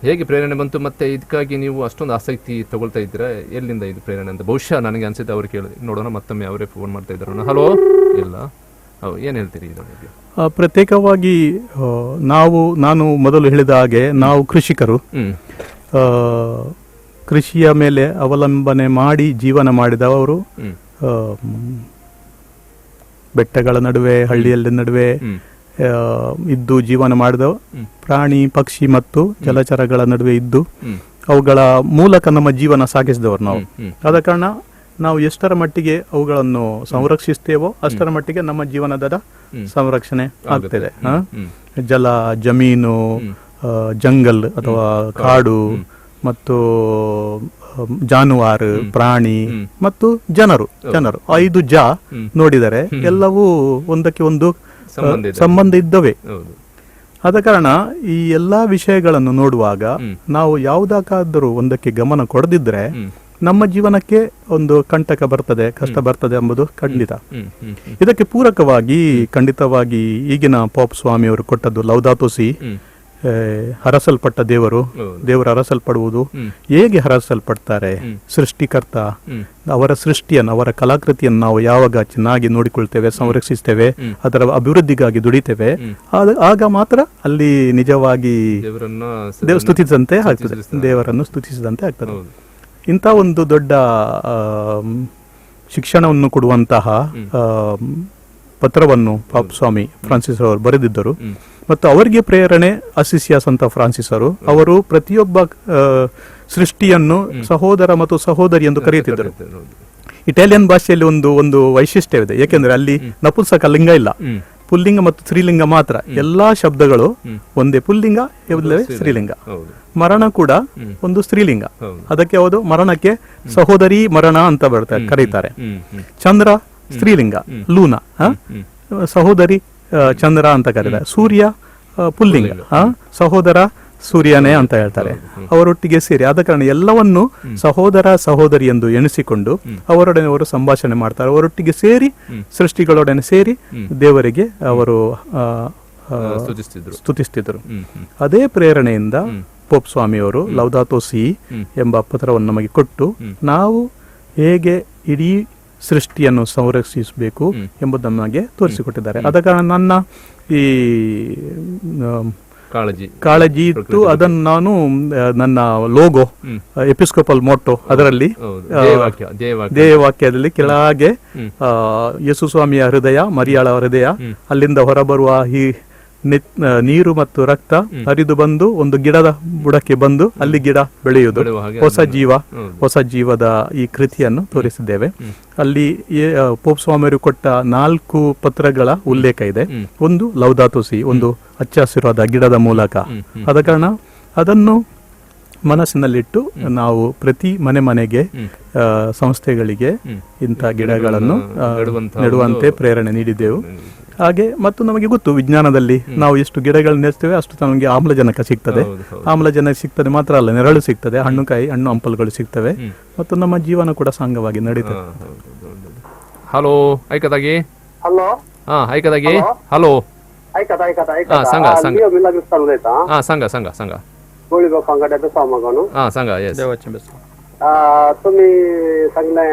ಹೇಗೆ ಪ್ರೇರಣೆ ಬಂತು ಮತ್ತು ಇದಕ್ಕಾಗಿ ನೀವು ಅಷ್ಟೊಂದು ಆಸಕ್ತಿ ತಗೊಳ್ತಾ ಇದ್ದೀರಾ, ಎಲ್ಲಿಂದ ಇದು ಪ್ರೇರಣೆ ಅಂತ ಬಹುಶಃ ನನಗೆ ಅನಿಸುತ್ತೆ ಅವರು ಕೇಳಿ ನೋಡೋಣ. ಮತ್ತೊಮ್ಮೆ ಅವರೇ ಫೋನ್ ಮಾಡ್ತಾ ಇದ್ದಾರೆ. ಹಲೋ, ಇಲ್ಲ, ಹೌದು, ಏನು ಹೇಳ್ತೀರಿ ಇದರ ಬಗ್ಗೆ? ಪ್ರತ್ಯೇಕವಾಗಿ ನಾನು ಮೊದಲು ಹೇಳಿದ ಹಾಗೆ ನಾವು ಕೃಷಿಕರು, ಕೃಷಿಯ ಮೇಲೆ ಅವಲಂಬನೆ ಮಾಡಿ ಜೀವನ ಮಾಡಿದವರು. ಬೆಟ್ಟಗಳ ನಡುವೆ, ಹಳ್ಳಿಯಲ್ಲಿ ನಡುವೆ ಇದ್ದು ಜೀವನ ಮಾಡಿದ ಪ್ರಾಣಿ ಪಕ್ಷಿ ಮತ್ತು ಜಲಚರಗಳ ನಡುವೆ ಇದ್ದು ಅವುಗಳ ಮೂಲಕ ನಮ್ಮ ಜೀವನ ಸಾಗಿಸಿದವರು ನಾವು. ಆದ ಕಾರಣ ನಾವು ಎಷ್ಟರ ಮಟ್ಟಿಗೆ ಅವುಗಳನ್ನು ಸಂರಕ್ಷಿಸ್ತೇವೋ ಅಷ್ಟರ ಮಟ್ಟಿಗೆ ನಮ್ಮ ಜೀವನದ ಸಂರಕ್ಷಣೆ ಆಗ್ತದೆ. ಜಲ, ಜಮೀನು, ಜಂಗಲ್ ಅಥವಾ ಕಾಡು ಮತ್ತು ಜಾನುವಾರು, ಪ್ರಾಣಿ ಮತ್ತು ಜನರು 5 ಜ ನೋಡಿದರೆ ಎಲ್ಲವೂ ಒಂದಕ್ಕೆ ಒಂದು ಸಂಬಂಧ ಇದ್ದವೆ. ಆದ ಕಾರಣ ಈ ಎಲ್ಲಾ ವಿಷಯಗಳನ್ನು ನೋಡುವಾಗ ನಾವು ಯಾವುದಕ್ಕಾದರೂ ಒಂದಕ್ಕೆ ಗಮನ ಕೊಡದಿದ್ರೆ ನಮ್ಮ ಜೀವನಕ್ಕೆ ಒಂದು ಕಂಟಕ ಬರ್ತದೆ, ಕಷ್ಟ ಬರ್ತದೆ ಎಂಬುದು ಖಂಡಿತ. ಇದಕ್ಕೆ ಪೂರಕವಾಗಿ ಖಂಡಿತವಾಗಿ ಈಗಿನ ಪಾಪ್ ಸ್ವಾಮಿಯವರು ಕೊಟ್ಟದ್ದು ಲೌದಾತೋಸಿ, ಹರಸಲ್ಪಟ್ಟ ದೇವರು, ದೇವರು ಹರಸಲ್ಪಡುವುದು ಹೇಗೆ ಹರಸಲ್ಪಡ್ತಾರೆ, ಸೃಷ್ಟಿಕರ್ತ ಅವರ ಸೃಷ್ಟಿಯನ್ನು, ಅವರ ಕಲಾಕೃತಿಯನ್ನು ನಾವು ಯಾವಾಗ ಚೆನ್ನಾಗಿ ನೋಡಿಕೊಳ್ತೇವೆ, ಸಂರಕ್ಷಿಸ್ತೇವೆ, ಅದರ ಅಭಿವೃದ್ಧಿಗಾಗಿ ದುಡಿತೇವೆ, ಆಗ ಮಾತ್ರ ಅಲ್ಲಿ ನಿಜವಾಗಿ ಸ್ತುತಿಸಿದಂತೆ ಆಗ್ತದೆ, ದೇವರನ್ನು ಸ್ತುತಿಸಿದಂತೆ ಆಗ್ತದೆ. ಇಂಥ ಒಂದು ದೊಡ್ಡ ಶಿಕ್ಷಣವನ್ನು ಕೊಡುವಂತಹ ಪತ್ರವನ್ನು ಪಾಪ್ ಸ್ವಾಮಿ ಫ್ರಾನ್ಸಿಸ್ ಅವರು ಬರೆದಿದ್ದರು. ಮತ್ತು ಅವರಿಗೆ ಪ್ರೇರಣೆ ಅಸಿಸಿಯ ಸಂತ ಫ್ರಾನ್ಸಿಸ್ ಅವರು ಪ್ರತಿಯೊಬ್ಬ ಸೃಷ್ಟಿಯನ್ನು ಸಹೋದರ ಮತ್ತು ಸಹೋದರಿ ಎಂದು ಕರೆಯುತ್ತಿದ್ದರು. ಇಟಾಲಿಯನ್ ಭಾಷೆಯಲ್ಲಿ ಒಂದು ಒಂದು ವೈಶಿಷ್ಟ್ಯವಿದೆ, ಏಕೆಂದರೆ ಅಲ್ಲಿ ನಪುಂಸಕ ಲಿಂಗ ಇಲ್ಲ, ಪುಲ್ಲಿಂಗ ಮತ್ತು ಸ್ತ್ರೀಲಿಂಗ ಮಾತ್ರ. ಎಲ್ಲಾ ಶಬ್ದಗಳು ಒಂದೇ, ಪುಲ್ಲಿಂಗ ಇಲ್ಲವೇ ಸ್ತ್ರೀಲಿಂಗ. ಮರಣ ಕೂಡ ಒಂದು ಸ್ತ್ರೀಲಿಂಗ, ಅದಕ್ಕೆ ಅವರು ಮರಣಕ್ಕೆ ಸಹೋದರಿ ಮರಣ ಅಂತ ಬರ್ತಾರೆ, ಕರೀತಾರೆ. ಚಂದ್ರ ಸ್ತ್ರೀಲಿಂಗ, ಲೂನಾ ಸಹೋದರಿ ಚಂದ್ರ ಅಂತ ಕರೀತಾರೆ. ಸೂರ್ಯ ಪುಲ್ಲಿಂಗ, ಸಹೋದರ ಸೂರ್ಯನೇ ಅಂತ ಹೇಳ್ತಾರೆ. ಅವರೊಟ್ಟಿಗೆ ಸೇರಿ ಆದ ಕಾರಣ ಎಲ್ಲವನ್ನು ಸಹೋದರ ಸಹೋದರಿ ಎಂದು ಎಣಿಸಿಕೊಂಡು ಅವರೊಡನೆ ಅವರು ಸಂಭಾಷಣೆ ಮಾಡ್ತಾರೆ. ಅವರೊಟ್ಟಿಗೆ ಸೇರಿ, ಸೃಷ್ಟಿಗಳೊಡನೆ ಸೇರಿ ದೇವರಿಗೆ ಅವರು ಸ್ತುತಿಸ್ತಿದ್ರು. ಅದೇ ಪ್ರೇರಣೆಯಿಂದ ಪೋಪ್ ಸ್ವಾಮಿಯವರು ಲೌದಾತೋ ಸಿ ಎಂಬ ಪತ್ರವನ್ನು ನಮಗೆ ಕೊಟ್ಟು ನಾವು ಹೇಗೆ ಇಡೀ ಸೃಷ್ಟಿಯನ್ನು ಸಂರಕ್ಷಿಸಬೇಕು ಎಂಬುದನ್ನು ನಮಗೆ ತೋರಿಸಿಕೊಟ್ಟಿದ್ದಾರೆ. ಆದ ಕಾರಣ ನನ್ನ ಈ ಕಾಳಜಿ ಇತ್ತು. ಅದನ್ನು ನಾನು ನನ್ನ ಲೋಗೋ ಎಪಿಸ್ಕೋಪಲ್ ಮೋಟೋ ಅದರಲ್ಲಿ ಧ್ಯೇಯವಾಕ್ಯದಲ್ಲಿ ಕೆಳಗೆ ಯೇಸುಸ್ವಾಮಿಯ ಹೃದಯ, ಮರಿಯಾಳ ಹೃದಯ, ಅಲ್ಲಿಂದ ಹೊರಬರುವ ಈ ನೀರು ಮತ್ತು ರಕ್ತ ಹರಿದು ಬಂದು ಒಂದು ಗಿಡದ ಬುಡಕ್ಕೆ ಬಂದು ಅಲ್ಲಿ ಗಿಡ ಬೆಳೆಯುವುದು, ಹೊಸ ಜೀವ, ಹೊಸ ಜೀವದ ಈ ಕೃತಿಯನ್ನು ತೋರಿಸಿದ್ದೇವೆ. ಅಲ್ಲಿ ಪೋಪ್ ಸ್ವಾಮಿಯವರು ಕೊಟ್ಟ 4 ಪತ್ರಗಳ ಉಲ್ಲೇಖ ಇದೆ. ಒಂದು ಲೌದಾತೋ ಸಿ, ಒಂದು ಹಚ್ಚ ಹಸಿರಾದ ಗಿಡದ ಮೂಲಕ. ಆದ ಕಾರಣ ಅದನ್ನು ಮನಸ್ಸಿನಲ್ಲಿಟ್ಟು ನಾವು ಪ್ರತಿ ಮನೆ ಮನೆಗೆ, ಸಂಸ್ಥೆಗಳಿಗೆ ಇಂಥ ಗಿಡಗಳನ್ನು ನೆಡುವಂತೆ ಪ್ರೇರಣೆ ನೀಡಿದ್ದೆವು. ಹಾಗೆ ಮತ್ತು ನಮಗೆ ಗೊತ್ತು, ವಿಜ್ಞಾನದಲ್ಲಿ ನಾವು ಎಷ್ಟು ಗಿಡಗಳನ್ನು ನೆಡ್ತೇವೆ ಅಷ್ಟು ನಮಗೆ ಆಮ್ಲಜನಕ ಸಿಗ್ತದೆ. ಆಮ್ಲಜನಕ ಸಿಗ್ತದೆ ಮಾತ್ರ ಅಲ್ಲ, ನೆರಳು ಸಿಗ್ತದೆ, ಹಣ್ಣುಕಾಯಿ, ಹಣ್ಣು ಹಂಪಲುಗಳು ಸಿಗ್ತವೆ ಮತ್ತು ನಮ್ಮ ಜೀವನ ಕೂಡ ಸಾಂಗವಾಗಿ ನಡೀತದೆ. ಹಲೋ, ಐಕದಾಗಿ. ಹಲೋ, ಹಾ ಐಕದಾಗಿ. ಹಲೋ, ಸಂಘ ಸಂಘ ಸಂಘ ಸಂಘ सांगा. तुम्ही सांगले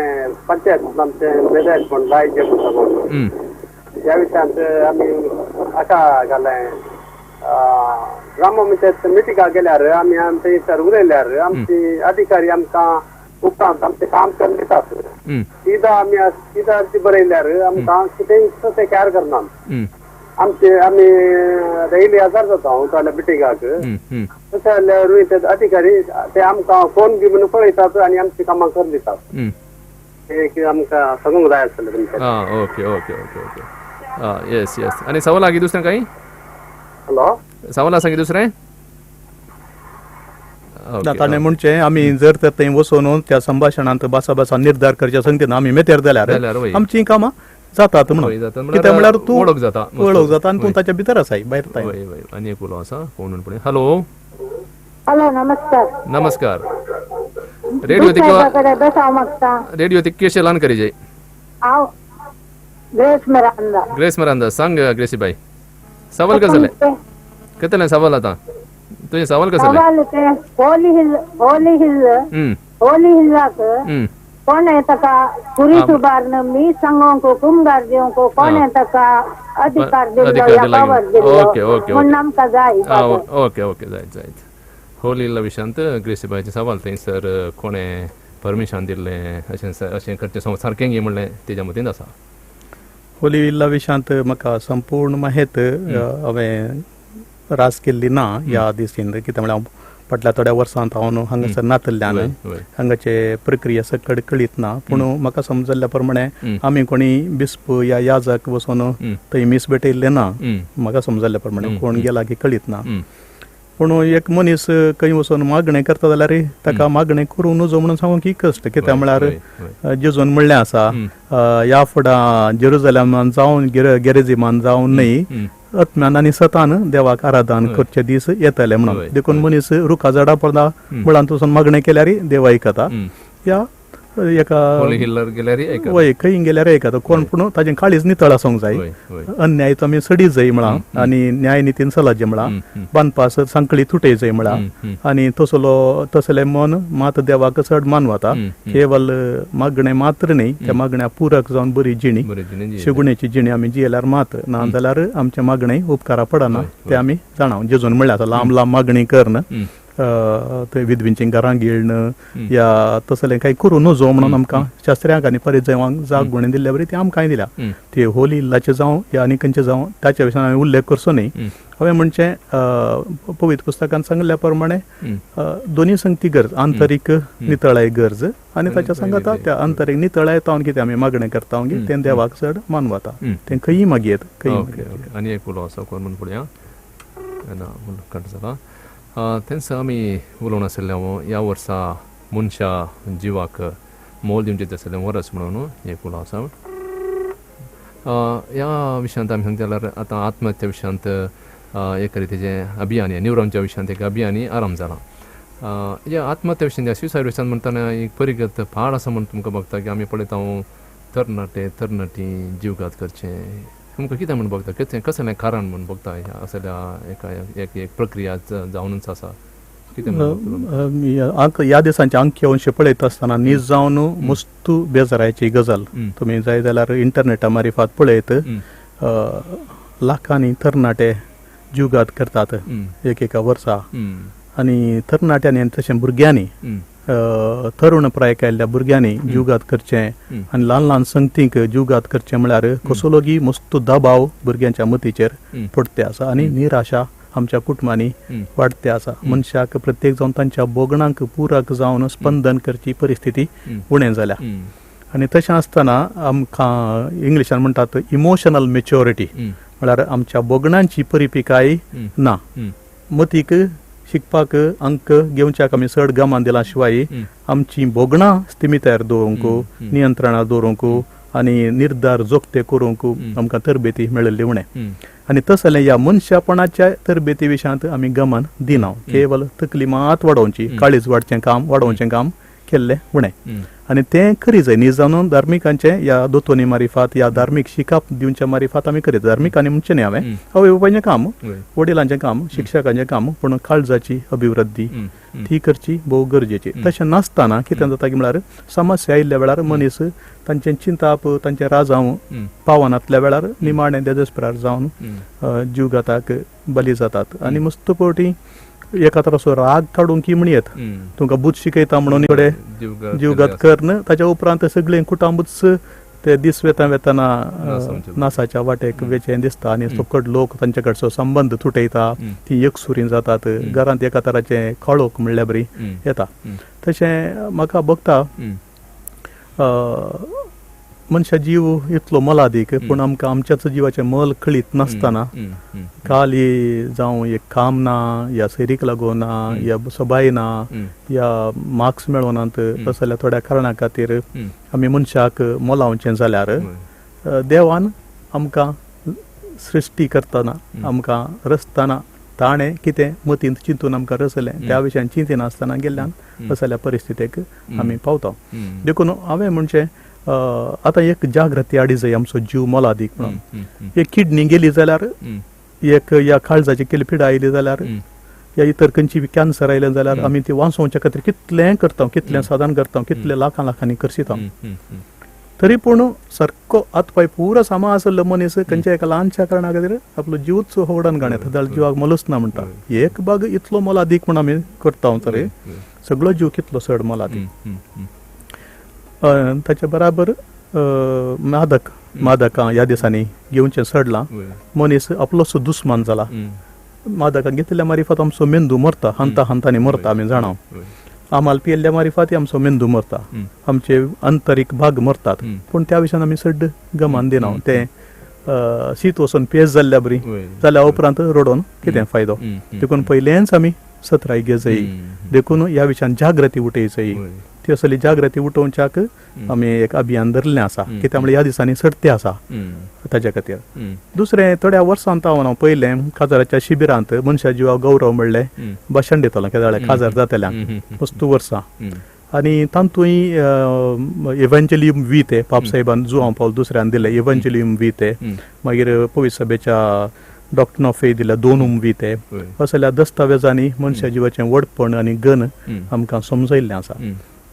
पंचायत आमचे मेजर लायक म्हणून ह्या विशयांत आमी आशा घाले. ग्रामपंचायत मिटिंगाक गेल्यार आमी आमचे विचार उलयल्यार आमची अधिकारी आमकां उपरांत आमचें काम करून दितात. सीधा आमी सीधा अर्जी बरयल्यार आमकां कितेंय ते कॅर करना. आमचे आमी डेली हजार जाता हांव मिटिंगाक. तशें जाल्यारूय ते अधिकारी ते आमकां फोन बी म्हणून पळयतात आनी आमची कामां करून दितात. एक आमकां सांगूंक जाय आसलें तुमचें. Okay okay okay okay. Yes yes. आनी सवाल आगी दुसरें काही? हॅलो, सवाल आसा की दुसरें? ताणें म्हणचें आमी जर तर थंय वचून त्या संभाशणांत भासाभासा निर्धार करचे संगतीन आमी मेतेर जाल्यार आमचीं कामां जातात म्हणून. कित्याक म्हळ्यार तूं वळख जाता, वळख जाता आनी तूं ताच्या भितर आसाय, भायर ताय. आनी एक उलो आसा कोण म्हणून. हॅलो हॅलो, नमस्कार. नमस्कार. रेडियो रेडियो तितकेशे ल्हान करी जाय. हांव ग्रेस मिरांदा. ग्रेस मिरांदा, सांग ग्रेसी बाई, सवाल कसलें? कितलें सवाल आतां तुजें? सवाल कसलें? सवाल तें होली हिल, होली हिल, होली हिल्लाक कोणें ताका पुरीस उबारून मी सांगोंक कुमगार दिवंक कोणें ताका अधिकार दिल्लो या पावर दिल्लो म्हूण आमकां जाय. ओके ओके, जायत जायत. होली हिल्ला विशयांत ग्रेसीबायचें सवाल थंयसर कोणें परमिशन दिल्लें अशें अशें करचें सारकें गी म्हणलें तेज्या मतींत आसा. होली हिल्ला विशयांत म्हाका संपूर्ण माहिती हांवें रास केल्ली ना ह्या दिसीन. कितें म्हळ्यार हांव फाटल्या थोड्या वर्सांत हांव हांगासर नातल्ल्यान हांगाचे प्रक्रिया सकड कळीत ना. पूण म्हाका समजल्ल्या प्रमाणे आमी कोणी बिस्प या याजक वचून थंय मीस भेटयल्लें ना. म्हाका समजल्ल्या प्रमाणे कोण गेला की कळीत ना. पूण एक मनीस खंय वचून मागणें करता जाल्यार ताका मागणें करूं नजो म्हणून सांगूंक कश्ट. कित्याक म्हळ्यार जेजून म्हणलें आसा, ह्या फुडां जेरुजलेमान जावन गेरेजीमान जावन न्हय, आत्म्यान आनी सतान देवाक आराधन करचे दीस येतले म्हणून. देखून मनीस रुखा झाडा पडदा मुळांत वचून मागणें केल्यार देव आयकता, या एका वय खंय गेल्यार आयकता कोण. पूण ताजें काळीज नितळ आसूंक जाय. अन्याय तो आमी सडी जाय म्हळां आनी न्याय नितीन चलत म्हळां, बांदपास सांकळी तुटय जाय म्हळां आनी तसलो तसलें मन मात देवाक चड मानवता. केवल मागणें मात्र न्हय, त्या मागण्या पुरक जावन बरी जिणी, शेगुणेची जिणी आमी जियेल्यार मात, ना जाल्यार आमचें मागणें उपकारा पडना तें आमी जाणा. जेजून म्हणलें आतां लांब लांब मागणी करन, थंय विधवींचीं घरां गिळण या तसलें कांय करूं नजो म्हणून आमकां शास्त्र्यांक आनी परिजयांक जाग गुणे दिल्ल्या बरी ती आमकांय दिल्या. ती होली इल्लाचें जावं या आनी खंयचें जावं ताच्या विशयान हांवें उल्लेख करचो न्हय. हांवें म्हणचें पवित्र पुस्तकान सांगिल्ल्या प्रमाणे दोनी संगती गरज, आंतरीक नितळाय गरज आनी ताच्या सांगाता त्या आंतरीक नितळाय तावन कितें आमी मागणें करता तें देवाक चड मानवता. तें खंयी मागयेत खंयी. आनी एक उलो आसा कोण म्हूण पळया ना म्हूण कट जाला. तेन्ना आमी उलोवन आशिल्लें ह्या वर्सा मनशा जिवाक मोल दिवचें आशिल्लें वरस म्हणून एक उलो आसा. ह्या विशयांत आमी सांगता जाल्यार आतां आत्महत्या विशयांत एक रितीचें अभियान, निवरांच्या विशयांत एक अभियान आरंभ जालां. ह्या आत्महत्या विशयांत, ह्या सुसायड विशयांत म्हणटना एक परिगत पाड आसा म्हूण तुमकां बघता की आमी पळयता तरणाटे तरणाटी जीवघात करचें, तुमकां कितें म्हूण भोगता, कितें कसलें कारण म्हूण भोगता असल्या एका एक एक प्रक्रिया जावनूच आसा, कितें ह्या दिसांचे अंकी अंश पळयता आसतना नीज जावन मस्तू बेजारायची गजाल. तुमी जाय जाल्यार इंटरनेटा मारिफात पळयत लाखांनी तरणाटे जीवघात करतात एक एका वर्सा. आनी तरणाट्यांनी आनी तशें भुरग्यांनी, तरुण प्राय आयिल्ल्या भुरग्यांनी जीवघात करचें आनी ल्हान ल्हान संगतींक जीवघात करचें म्हळ्यार कसलोगी मस्त दबाव भुरग्यांच्या मतीचेर पडते आसा आनी निराशा आमच्या कुटुंबांनी वाडते आसा. मनशाक प्रत्येक जावन तांच्या भोगणांक पुरक जावन स्पंदन करची परिस्थिती उणें जाल्या. आनी तशें आसतना आमकां इंग्लिशान म्हणटात इमोशनल मेच्योरिटी, म्हळ्यार आमच्या भोगणांची परिपिकाय ना. मतीक शिकपाक अंक घेवच्याक आमी चड गमान दिला शिवाय आमची भोगणां स्थिमितार दवरूंक, नियंत्रणार दवरूंक आनी निर्धार जोखते करूंक आमकां तरबेती मेळिल्ली उणें. आनी तसलें ह्या मनशापणाच्या तरबेती विशयांत आमी गमान दिना, केवल तकली मात वाडोवची, काळीज वाडचें काम वाडोवचें काम केल्लें उणें. आनी तें करी जाय न्ही जावन धार्मिकांचें ह्या दोतोनी मारिफात, ह्या धार्मीक शिकाप दिवच्या मारिफात आमी करीत. धार्मिकांनी म्हणचें न्ही, हांवें आवय बापायचें काम, वडिलांचें काम, शिक्षकांचें काम, पूण काळजाची अभिवृद्धी ती करची भोव गरजेची. तशें नासतना कितें जाता की म्हळ्यार समस्या आयिल्ल्या वेळार मनीस तांचें चिंताप, तांचें राजांव पावनातल्या वेळार निमाणें देदेस्परार जावन जीवघाताक बली जातात. आनी मस्त फावटी एका तराचो राग काडूंक की म्हणयेत, तुमकां बूद शिकयता म्हणून कडेन जीवघात करन ताच्या उपरांत सगळें कुटुंबूच ते दीस वेता वेतना नासाच्या वाटेक वेचें दिसता. आनी फकट लोक तांचे कडचो संबंद तुटयता, ती एकसुरी जातात, घरांत एका तराचें काळोख म्हणल्यार बरी येता. तशें म्हाका भोगता मनशा जीव इतलो मोलादीक, पूण आमकां आमच्याच जिवाचें मोल कळीत नासतना काली जावं एक काम ना, या सैरीक लागून ना, या सबाय ना, या मार्क्स मेळोनात, तसल्या थोड्या कारणां खातीर आमी मनशाक मोलावचें जाल्यार देवान आमकां सृश्टी करतना, आमकां रचतना ताणें कितें मतींत चिंतून आमकां रचलें त्या विशयान चिंतिनासतना गेल्ल्यान असल्या परिस्थितीक आमी पावता. देखून हांवें म्हणचें आतां एक जागृती हाडी जाय, आमचो जीव मोलादीक म्हणून. एक किडनी गेली जाल्यार, एक ह्या काळजाची केली पिडा आयली जाल्यार, या इतर खंयची कॅन्सर आयलें जाल्यार आमी ती वांचोवच्या खातीर कितलें करता, कितलें साधन करता, कितले लाखां लाखांनी करशिता, तरी पूण सारको हातपाय पुरो सामा आसलो मनीस खंयच्या एका ल्हानशा कारणा खातीर आपलो जीवच होडन गाणें जाल्यार जिवाक मोलूच ना म्हणटा. एक भाग इतलो मोलादीक म्हूण आमी करता तरी सगळो जीव कितलो चड मोलादीक. ताच्या बराबर मादक मादकां ह्या दिसांनी घेवचें चडलां, मनीस आपलोसो दुस्मान जाला. मादकां घेतिल्ल्या मारिफात आमचो मेंदू मरता, हांता हांतांनी मरता आमी जाणा. आमाल पियेल्ल्या मारिफात आमचो मेंदू मरता, आमचे आंतरीक भाग मरतात, पूण त्या विशयान आमी चड गमान दिना. तें शीत वचून पेज जाल्ल्या बरी जाल्या उपरांत रडोवन कितें फायदो. देखून पयलेंच आमी सतराय घेजय, देखून ह्या विशयान जागृती उठयचय. ती असली जागृती उठोवच्याक आमी एक अभियान धरलें आसा, कित्याक म्हणल्यार ह्या दिसांनी सर्ती आसा ताच्या खातीर. दुसरें, थोड्या वर्सांत हांव पयलें काजाराच्या शिबिरांत मनशा जिवा गौरव म्हणलें भाशण दितालो केदाळे काजार जातल्यांक वस्तू वर्सां. आनी तातूंय इव्हंजेलियम वी ते पापसाहेबान जुआंव पावल दुसऱ्यान दिलें इव्हंजेलियम वी ते, मागीर पवित्र सभेच्या डॉक्टर ऑफ फेथ दिल्या दोन वी ते, असल्या दस्तावेजांनी मनशा जिवाचें व्हडपण आनी गण आमकां समजयल्लें आसा.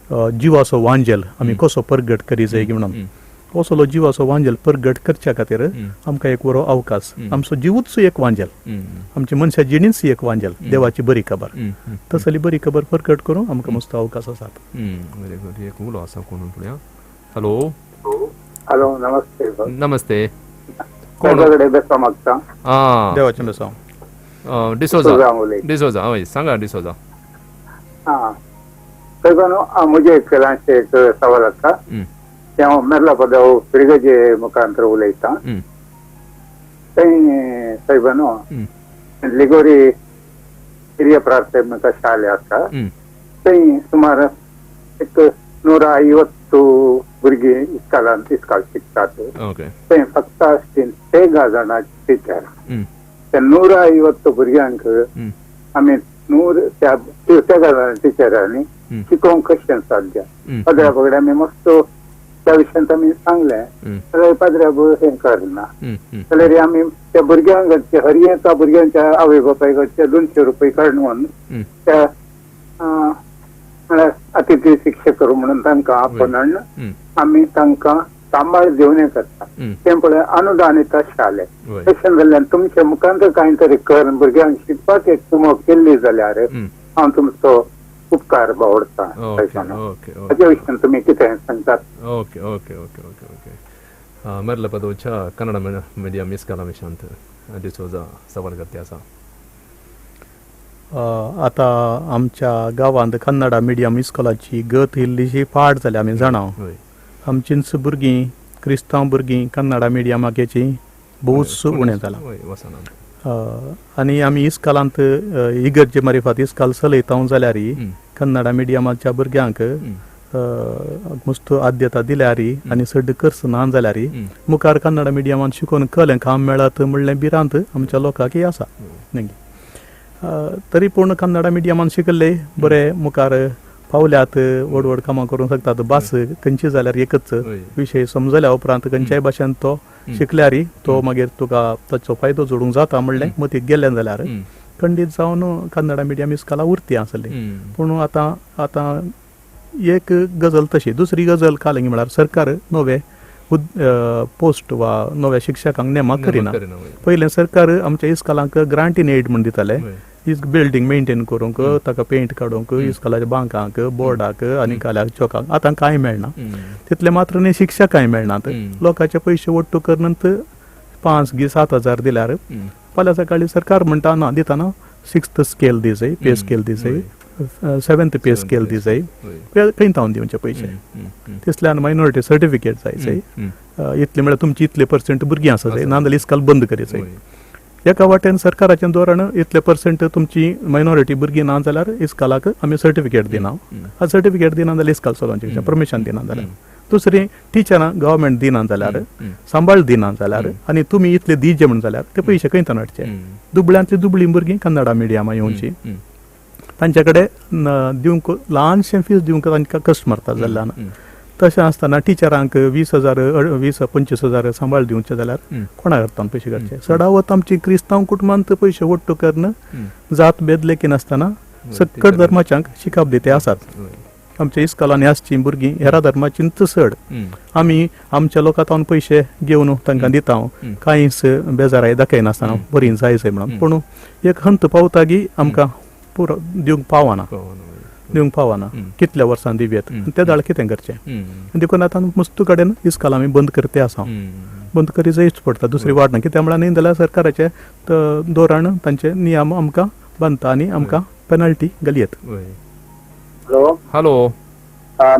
जिवाचो वांजेल आमी कसो परगट करी जाय म्हणून, कसलो जिवाचो वांजेल परगट करच्या खातीर आमकां एक बरो अवकाश. आमचो जिवूच एक वांजेल, आमची मनशा जिणीच एक वांजेल, देवाची बरी खबर, तसली बरी खबर परगट करूंक आमकां मस्त अवकाश आसात. Very good. एक उलो आसा कोण पळया. हॅलो. हॅलो, नमस्ते. नमस्ते. कोण बेसांव मागता? देवाचें बेसांव. डिसोजा. डिसोजा, हय सांगा डिसोजा. हां साहेबानो, म्हजे एक ल्हानशें एक सवाल आसा. तें हांव मेरला पदाव फिरगजे मुखांतर उलयतां. थंय साहेबानो लिगोरी हिरिय प्राथमिक शाळे आसा, थंय सुमार एक 150 भुरगीं इस्कालांत इस्काल शिकतात. थंय फक्त आसतील 13 जाणां टिचर. त्या 150 भुरग्यांक आमी 100 त्या 13 जाणां टिचरांनी शिकोवंक कशें साध्य? पदरा पगडे आमी मस्त त्या विशयान आमी सांगलें जाल्यार पाद्र्याब हें करना जाल्यार आमी त्या भुरग्यांक कडचे हर एका भुरग्यांच्या आवय बापाय कडचे 200 रुपये काडून त्या म्हळ्यार अतिथी शिक्षक करूं म्हणून तांकां आपोवन हाडून आमी तांकां सांबाळ घेवन हें करता. तें पळय अनुदान येता शाले तशें जाल्यार तुमच्या मुखांत कांय तरी कर भुरग्यांक शिकपाक एक कुमक केल्ली जाल्यार हांव तुमचो उपकार बावडटा. हाच्या विशयान तुमी कितें सांगतात? Okay okay okay okay okay. Merle पदोच्या कन्नड मीडियम इस्कॉला विशयांत डिसोजा सवाल करते आसा. आतां आमच्या गांवांत कन्नडा मिडियम इस्कॉलाची गत इल्लीशी फाट जाल्या आमी जाणा. आमचींच भुरगीं क्रिस्तांव भुरगीं कन्नडा मिडियमाक हेची भोवच उणें जालां आनी आमी इस्कॉलांत इगर्जे मारिफात इस्कॉल चलयता जाल्यार कन्नडा मिडियमाच्या भुरग्यांक मस्त आद्यता दिल्यार आनी चड खर्च ना जाल्यार मुखार कन्नडा मिडियमान शिकोवन कलें काम मेळत म्हणलें भिरांत आमच्या लोकांक आसा. तरी पूण कन्नडा मिडियमान शिकल्ले बरे मुखार पावल्यात, व्हड व्हड कामां करूंक शकतात. भास खंयची जाल्यार एकच विशय समजल्या उपरांत खंयच्याय भाशेन तो शिकल्यार तो मागीर तुका ताचो फायदो जोडूंक जाता म्हणलें मतीक गेलें जाल्यार खंडीत जावन कन्नडा मिडियम इस्कॉलां उरती आसली. पूण आतां आतां एक गजल तशी. दुसरी गजल कालंगी म्हळ्यार सरकार नवे पोस्ट वा नव्या शिक्षकांक नेमाक करिना. पयलें सरकार आमच्या इस्कॉलांक ग्रांट इन एड म्हूण दिताले, बिल्डींग मेंटेन करूंक, ताका पेंट काडूंक, इस्कॉलाच्या बांकांक, बोर्डाक आनी काल्याक चोकाक. आतां कांय मेळना तितलें मात्र न्ही, शिक्षक कांय मेळनात. लोकांचे पयशे वट्टू करून 5 गी 7 हजार दिल्यार फाल्यां सकाळीं सरकार म्हणटा ना दितना 6th scale दी जाय, पे स्केल दी जाय, 7th पे स्केल दी जाय. खंय तावन दिवचे पयशे? तिसल्यान मायनॉरिटी सर्टिफिकेट जाय जाय, इतले म्हळ्यार तुमची इतले पर्संट भुरगीं आसा जाय, नाजाल्यार इस्कॉल बंद करी जाय. एका वाटेन सरकाराचें धोरण इतले पर्संट तुमची मायनॉरिटी भुरगीं ना जाल्यार इस्कॉलाक आमी सर्टिफिकेट दिना, सर्टिफिकेट दिना जाल्यार इस्कॉल चलोवचें परमिशन दिना जाल्यार, दुसरी टिचरां गव्हर्मेंट दिना जाल्यार, सांबाळ दिना जाल्यार आनी तुमी इतले दिजे म्हण जाल्यार ते पयशे खंय तावन हाडचे? दुबळ्यांतली दुबळी भुरगीं कन्नडा मिडियमा येवची, तांचे कडेन दिवंक ल्हानशें फीस दिवंक तांकां कश्ट मारता जाल्ल्यान. तशें आसतना टिचरांक 20,000 20-25 हजार सांबाळ दिवचे जाल्यार कोणाक हाडटा पयशे काडचे? चडावत आमची क्रिस्तांव कुटुंबांत पयशे वट्टू करून जात भेद लेखिनासतना सक्कड धर्माच्यांक शिकप दिते आसात. आमच्या इस्कॉलांनी आसची भुरगीं हेरा धर्माचींच चड. आमी आमच्या लोकां तावन पयशे घेवन तांकां दिता, कांयच बेजाराय दाखयनासतना बरीं जाय जाय म्हणून. पूण एक हंत पावता की आमकां पुरो दिवंक पावना, दिवंक पावना. कितल्या वर्सां दिवयेत ते दाळ कितें करचें? देखून आतां मस्तू कडेन इस्कॉल आमी बंद करते आसा. बंद करी जायच पडटा, दुसरी वाट ना. कित्याक म्हळ्यार न्ही जाल्यार सरकाराचें धोरण तांचे नियम आमकां बांदता आनी आमकां पेनल्टी घालयेत. ಹಲೋ ಹಲೋ,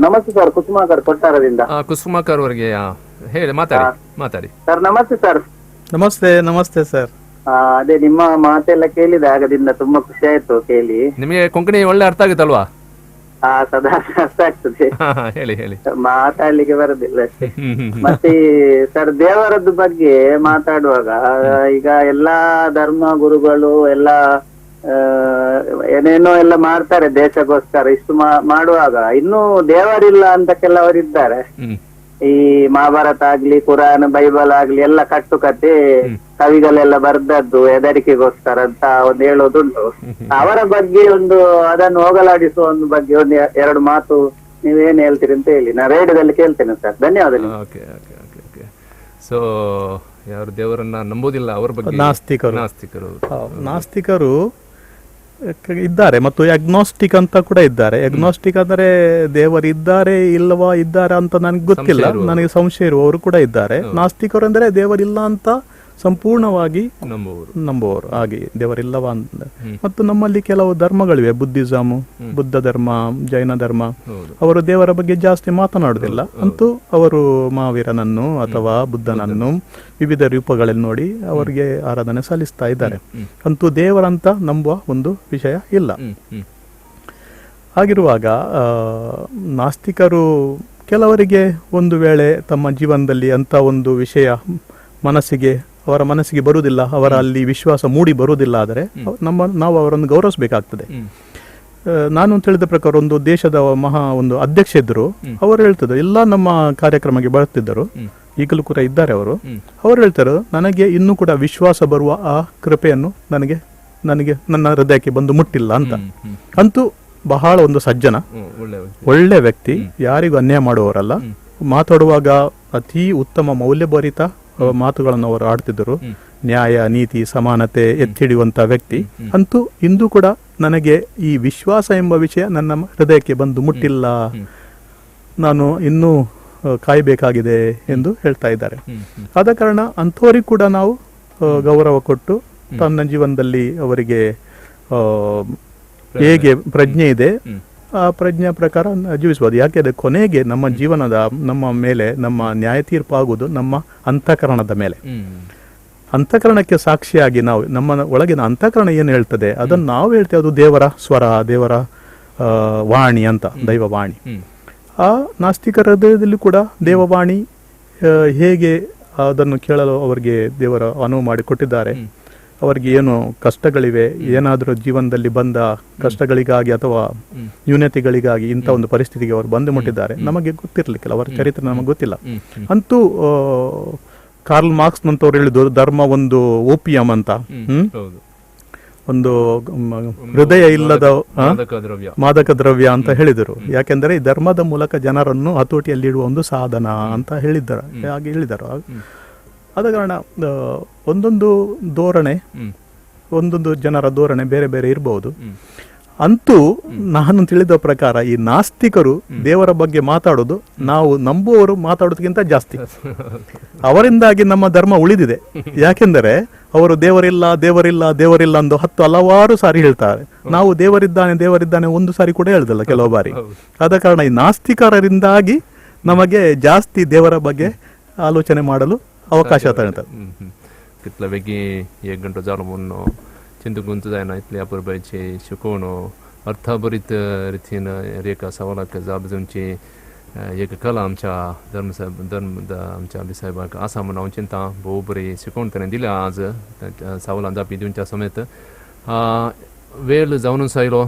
ನಮಸ್ತೆ ಸರ್, ಕುಸುಮಾಕರ್ ಕೊಟ್ಟಾರದಿಂದ. ಕುಸುಮಾಕರ್ ಅವರಿಗೆ ಹೇಳಿ, ಮಾತಾಡಿ ಮಾತಾಡಿ ಸರ್. ನಮಸ್ತೆ ಸರ್. ನಮಸ್ತೆ ನಮಸ್ತೆ ಸರ್. ಅದೇ ನಿಮ್ಮ ಮಾತೆಲ್ಲ ಕೇಳಿದೆ ಆಗದಿಂದ ತುಂಬಾ ಖುಷಿ ಆಯ್ತು ಕೇಳಿ. ನಿಮಗೆ ಕೊಂಕಣಿ ಒಳ್ಳೆ ಅರ್ಥ ಆಗುತ್ತಲ್ವಾ? ಸದಾ ಅರ್ಥ ಆಗ್ತದೆ. ಹೇಳಿ ಹೇಳಿ, ಮಾತಾಡ್ಲಿಕ್ಕೆ ಬರುದಿಲ್ಲ ಅಷ್ಟೇ. ಮತ್ತೆ ಸರ್ ದೇವರದ್ದು ಬಗ್ಗೆ ಮಾತಾಡುವಾಗ ಈಗ ಎಲ್ಲಾ ಧರ್ಮ ಗುರುಗಳು ಎಲ್ಲ ಏನೇನೋ ಎಲ್ಲ ಮಾಡ್ತಾರೆ ದೇಶಕ್ಕೋಸ್ಕರ. ಇಷ್ಟು ಮಾಡುವಾಗ ಇನ್ನೂ ದೇವರಿಲ್ಲ ಅಂತ ಕೆಲವರಿದ್ದಾರೆ. ಈ ಮಹಾಭಾರತ ಆಗ್ಲಿ, ಕುರಾನ್, ಬೈಬಲ್ ಆಗ್ಲಿ ಎಲ್ಲ ಕಟ್ಟುಕತೆ ಕವಿಗಳೆಲ್ಲ ಬರ್ದದ್ದು ಹೆದರಿಕೆಗೋಸ್ಕರ ಅಂತ ಒಂದು ಹೇಳೋದುಂಟು. ಅವರ ಬಗ್ಗೆ ಒಂದು ಅದನ್ನು ಹೋಗಲಾಡಿಸುವ ಒಂದು ಬಗ್ಗೆ ಒಂದು ಎರಡು ಮಾತು ನೀವೇನ್ ಹೇಳ್ತೀರಿ ಅಂತ ಹೇಳಿ ನಾ ರೇಡಿಯೋದಲ್ಲಿ ಕೇಳ್ತೇನೆ ಸರ್. ಧನ್ಯವಾದ. Okay okay okay okay. So ಯಾರು ದೇವರನ್ನ ನಂಬೋದಿಲ್ಲ ಅವರ ಬಗ್ಗೆ ನಾಸ್ತಿಕರು, ನಾಸ್ತಿಕರು ನಾಸ್ತಿಕರು ಇದ್ದಾರೆ ಮತ್ತು ಅಗ್ನಾಸ್ಟಿಕ್ ಅಂತ ಕೂಡ ಇದ್ದಾರೆ. ಅಗ್ನಾಸ್ಟಿಕ್ ಅಂದರೆ ದೇವರಿದ್ದಾರೆ ಇಲ್ಲವಾ ಇದ್ದಾರೆ ಅಂತ ನನಗೆ ಗೊತ್ತಿಲ್ಲ, ನನಗೆ ಸಂಶಯ ಇರುವವರು ಕೂಡ ಇದ್ದಾರೆ. ನಾಸ್ತಿಕರು ಅಂದರೆ ದೇವರಿಲ್ಲ ಅಂತ ಸಂಪೂರ್ಣವಾಗಿ ನಂಬುವವರು, ಹಾಗೆ ದೇವರಿಲ್ಲವಾ ಅಂತ. ಮತ್ತು ನಮ್ಮಲ್ಲಿ ಕೆಲವು ಧರ್ಮಗಳಿವೆ, ಬುದ್ಧಿಸಮ್, ಬುದ್ಧ ಧರ್ಮ, ಜೈನ ಧರ್ಮ, ಅವರು ದೇವರ ಬಗ್ಗೆ ಜಾಸ್ತಿ ಮಾತನಾಡುವುದಿಲ್ಲ ಅಂತೂ ಅವರು ಮಹಾವೀರನನ್ನು ಅಥವಾ ಬುದ್ಧನನ್ನು ವಿವಿಧ ರೂಪಗಳಲ್ಲಿ ನೋಡಿ ಅವರಿಗೆ ಆರಾಧನೆ ಸಲ್ಲಿಸ್ತಾ ಇದ್ದಾರೆ. ಅಂತೂ ದೇವರಂತ ನಂಬುವ ಒಂದು ವಿಷಯ ಇಲ್ಲ. ಹಾಗಿರುವಾಗ ನಾಸ್ತಿಕರು ಕೆಲವರಿಗೆ ಒಂದು ವೇಳೆ ತಮ್ಮ ಜೀವನದಲ್ಲಿ ಅಂತ ಒಂದು ವಿಷಯ ಮನಸ್ಸಿಗೆ ಅವರ ಮನಸ್ಸಿಗೆ ಬರುವುದಿಲ್ಲ, ಅವರ ಅಲ್ಲಿ ವಿಶ್ವಾಸ ಮೂಡಿ ಬರುವುದಿಲ್ಲ, ಆದರೆ ನಾವು ಅವರನ್ನು ಗೌರವಿಸಬೇಕಾಗ್ತದೆ. ನಾನು ತಿಳಿದ ಪ್ರಕಾರ ಒಂದು ದೇಶದ ಮಹಾ ಒಂದು ಅಧ್ಯಕ್ಷ ಇದ್ದರು, ಅವರು ಹೇಳ್ತಿದ್ರು, ಎಲ್ಲ ನಮ್ಮ ಕಾರ್ಯಕ್ರಮಕ್ಕೆ ಬರ್ತಿದ್ದರು, ಈಗಲೂ ಕೂಡ ಇದ್ದಾರೆ ಅವರು. ಅವರು ಹೇಳ್ತಾರೆ, ನನಗೆ ಇನ್ನೂ ಕೂಡ ವಿಶ್ವಾಸ ಬರುವ ಆ ಕೃಪೆಯನ್ನು ನನಗೆ ನನಗೆ ನನ್ನ ಹೃದಯಕ್ಕೆ ಬಂದು ಮುಟ್ಟಿಲ್ಲ ಅಂತ. ಅಂತೂ ಬಹಳ ಒಂದು ಸಜ್ಜನ, ಒಳ್ಳೆ ವ್ಯಕ್ತಿ, ಯಾರಿಗೂ ಅನ್ಯಾಯ ಮಾಡುವವರಲ್ಲ. ಮಾತಾಡುವಾಗ ಅತಿ ಉತ್ತಮ ಮೌಲ್ಯಭರಿತ ಮಾತುಗಳನ್ನು ಅವರು ಆಡ್ತಿದ್ದರು. ನ್ಯಾಯ, ನೀತಿ, ಸಮಾನತೆ ಎತ್ತಿಡಿಯುವಂಥ ವ್ಯಕ್ತಿ. ಅಂತೂ ಇಂದು ಕೂಡ ನನಗೆ ಈ ವಿಶ್ವಾಸ ಎಂಬ ವಿಷಯ ನನ್ನ ಹೃದಯಕ್ಕೆ ಬಂದು ಮುಟ್ಟಿಲ್ಲ, ನಾನು ಇನ್ನೂ ಕಾಯಬೇಕಾಗಿದೆ ಎಂದು ಹೇಳ್ತಾ ಇದ್ದಾರೆ. ಆದ ಕಾರಣ ಅಂಥವರಿಗೂ ಕೂಡ ನಾವು ಗೌರವ ಕೊಟ್ಟು ತನ್ನ ಜೀವನದಲ್ಲಿ ಅವರಿಗೆ ಹೇಗೆ ಪ್ರಜ್ಞೆ ಇದೆ ಆ ಪ್ರಜ್ಞೆ ಪ್ರಕಾರ ಜೀವಿಸಬಹುದು. ಯಾಕೆಂದರೆ ಕೊನೆಗೆ ನಮ್ಮ ಜೀವನದ ನಮ್ಮ ಮೇಲೆ ನಮ್ಮ ನ್ಯಾಯ ತೀರ್ಪು ಆಗುವುದು ನಮ್ಮ ಅಂತಃಕರಣದ ಮೇಲೆ. ಅಂತಃಕರಣಕ್ಕೆ ಸಾಕ್ಷಿಯಾಗಿ ನಾವು ನಮ್ಮ ಒಳಗಿನ ಅಂತಃಕರಣ ಏನು ಹೇಳ್ತದೆ ಅದನ್ನು ನಾವು ಹೇಳ್ತೇವೆ, ಅದು ದೇವರ ಸ್ವರ, ದೇವರ ವಾಣಿ ಅಂತ, ದೈವವಾಣಿ. ಆ ನಾಸ್ತಿಕರ ಹೃದಯದಲ್ಲಿ ಕೂಡ ದೇವವಾಣಿ ಹೇಗೆ ಅದನ್ನು ಕೇಳಲು ಅವರಿಗೆ ದೇವರ ಅನುವು ಮಾಡಿಕೊಟ್ಟಿದ್ದಾರೆ. ಅವರಿಗೆ ಏನು ಕಷ್ಟಗಳಿವೆ, ಏನಾದರೂ ಜೀವನದಲ್ಲಿ ಬಂದ ಕಷ್ಟಗಳಿಗಾಗಿ ಅಥವಾ ನ್ಯೂನತೆಗಳಿಗಾಗಿ ಇಂಥ ಒಂದು ಪರಿಸ್ಥಿತಿಗೆ ಅವರು ಬಂದು ಮುಟ್ಟಿದ್ದಾರೆ, ನಮಗೆ ಗೊತ್ತಿರಲಿಕ್ಕಿಲ್ಲ, ಅವರ ಚರಿತ್ರೆ ನಮಗೆ ಗೊತ್ತಿಲ್ಲ. ಅಂತೂ ಕಾರ್ಲ್ ಮಾರ್ಕ್ಸ್ ನಂತವ್ರು ಹೇಳಿದ್ರು ಧರ್ಮ ಒಂದು ಓಪಿಯಂ ಅಂತ, ಒಂದು ಹೃದಯ ಇಲ್ಲದ ಮಾದಕ ದ್ರವ್ಯ ಅಂತ ಹೇಳಿದರು. ಯಾಕೆಂದರೆ ಈ ಧರ್ಮದ ಮೂಲಕ ಜನರನ್ನು ಹತೋಟಿಯಲ್ಲಿಡುವ ಒಂದು ಸಾಧನ ಅಂತ ಹೇಳಿದ್ದಾರೆ, ಹಾಗೆ ಹೇಳಿದರು. ಆದ ಕಾರಣ ಒಂದೊಂದು ಧೋರಣೆ, ಒಂದೊಂದು ಜನರ ಧೋರಣೆ ಬೇರೆ ಬೇರೆ ಇರಬಹುದು. ಅಂತೂ ನಾನು ತಿಳಿದ ಪ್ರಕಾರ ಈ ನಾಸ್ತಿಕರು ದೇವರ ಬಗ್ಗೆ ಮಾತಾಡೋದು ನಾವು ನಂಬುವವರು ಮಾತಾಡೋದಕ್ಕಿಂತ ಜಾಸ್ತಿ. ಅವರಿಂದಾಗಿ ನಮ್ಮ ಧರ್ಮ ಉಳಿದಿದೆ. ಯಾಕೆಂದರೆ ಅವರು ದೇವರಿಲ್ಲ ದೇವರಿಲ್ಲ ದೇವರಿಲ್ಲ ಅಂದು 10 ಹಲವಾರು ಸಾರಿ ಹೇಳ್ತಾರೆ. ನಾವು ದೇವರಿದ್ದಾನೆ ದೇವರಿದ್ದಾನೆ ಒಂದು ಸಾರಿ ಕೂಡ ಹೇಳುದಿಲ್ಲ ಕೆಲವು ಬಾರಿ. ಆದ ಕಾರಣ ಈ ನಾಸ್ತಿಕರಿಂದಾಗಿ ನಮಗೆ ಜಾಸ್ತಿ ದೇವರ ಬಗ್ಗೆ ಆಲೋಚನೆ ಮಾಡಲು ಅವಕಾಶ ತಗೊಳ್ತಾರೆ. कितलो बेगी एक घंटो जालो म्हूण चिंतूंक गुंत जायना इतली अपुरबायेची शिकोवण अर्थभरीत रितीन एका सवालाक जाप दिवची एक कला आमच्या धर्मसाहेब धर्म आमच्या अभिसाहेबाक आसा म्हूण हांव चिंता. भोव बरी शिकोवण ताणें दिल्या आज सवालां जापी दिवच्या समेत. वेळ जावनूच आयलो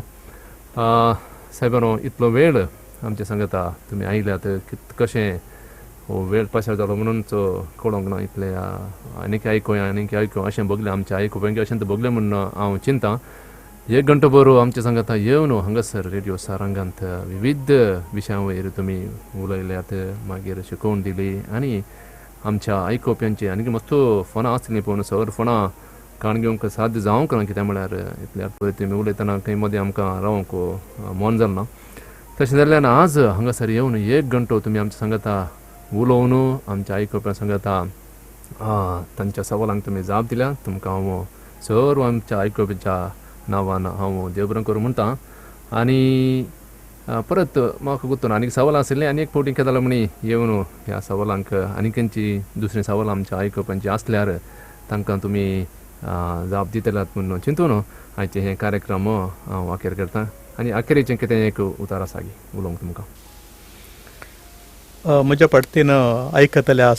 साहेबानो, इतलो वेळ आमच्या सांगता तुमी आयल्यात, कशें हो वेळ पासार जालो म्हणूनच कळोंक ना. इतले आनीक आयकोया आनीक आयको अशें बगलें आमच्या आयकुप्यांक अशें बगलें म्हूण हांव चिंता. एक घंटो बरो आमच्या सांगाता येवन हांगासर रेडियो सारंगांत विविध विशयां वयर तुमी उलयल्यात, मागीर शिकोवन दिली आनी आमच्या आयकुप्यांची आनीक मस्त फोनां आसलीं पूण सर फोनां काण घेवंक साध्य जावंक ना, कित्याक म्हळ्यार इतल्या पळय तुमी उलयतना खंय मदीं आमकां रावंक मन जालें ना. तशें जाल्ल्यान आज हांगासर येवन एक घंटो तुमी आमच्या सांगाता उलोवन आमच्या आयकुप्यां सांगाता तांच्या सवालांक तुमी जाप दिल्या. तुमकां हांव सर्व आमच्या आयकुप्यांच्या नांवान हांव देव बरें करूं म्हणटा. आनी परत म्हाका गुत्तून आनीक सवालां आशिल्लीं आनी एक फावटी कितें जालें म्हणी येवन ह्या सवालांक आनी खंयची दुसरीं सवालां आमच्या आयकुप्यांची आसल्यार तांकां तुमी जाप दितल्यात म्हूण चिंतून आयचे हे कार्यक्रम हांव अखेर करता. आनी अखेरीचें कितें एक उतार आसा उलोवंक तुमकां? म्हज्या पडतीन आयकतल्या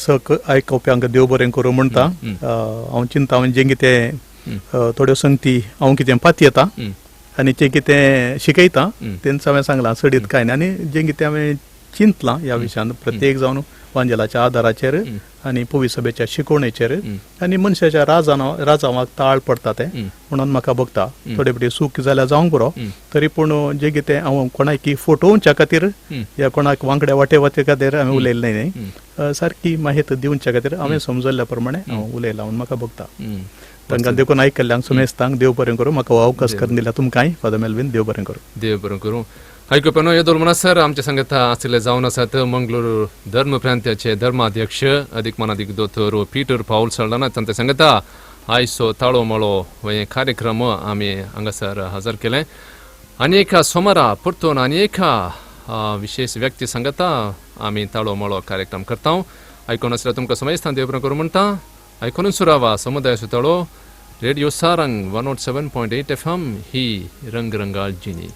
आयकुप्यांक देव बरें करूं म्हणटा. हांव चिंता हांवें जें कितें थोड्यो संगती हांव कितें पातयेता आनी जें कितें शिकयता तेंच हांवें सांगलां, चडीत कांय न्ही. आनी जें कितें हांवें चिंतलां ह्या विशयान प्रत्येक जावन वांजेलाच्या आदाराचेर आनी पवी सभेच्या शिकवणेचेर आनी मनशाच्या राजावाक ताळ पडटा तें म्हणून म्हाका भोगता. थोडे फावटी चूक जाल्यार जावंक बरो, तरी पूण जें कितें हांव कोणाक फटोवच्या खातीर या कोणाक वांकड्या वाटे वचे खातीर हांवें उलयलें न्ही, सारकी माहिती दिवच्या खातीर हांवें समजल्ल्या प्रमाणे हांव उलयलां म्हणून म्हाका भोगता. तांकां देखून आयकल्ल्यांक सुमेस्तांक देव बरें करूं. म्हाका अवकाश करून दिला तुमकांय फादर मेल्विन, देव बरें करूं. देव बरें करूं. आयकुप्यांनो, येदोळ म्हणसर आमच्या सांगाता आशिल्ले जावन आसात मंगळूर धर्म प्रांत्याचे धर्माध्यक्ष अदीक मानादीक दोतोर पीटर पावल सल्दाना. तांच्या सांगाता आयचो ताळो मळो हे कार्यक्रम आमी हांगासर हजर केले. आनी एका सोमारा परतून आनी एका विशेष व्यक्ती सांगाता आमी ताळो मळो कार्यक्रम करता. आयकून आसल्यार तुमकां समयस्थान देव बरें करूं म्हणटा. आयकून सुरावा समुदाय सुताळो रेडियो सारंग 107.8 FM ही रंगरंगाळ जिणी.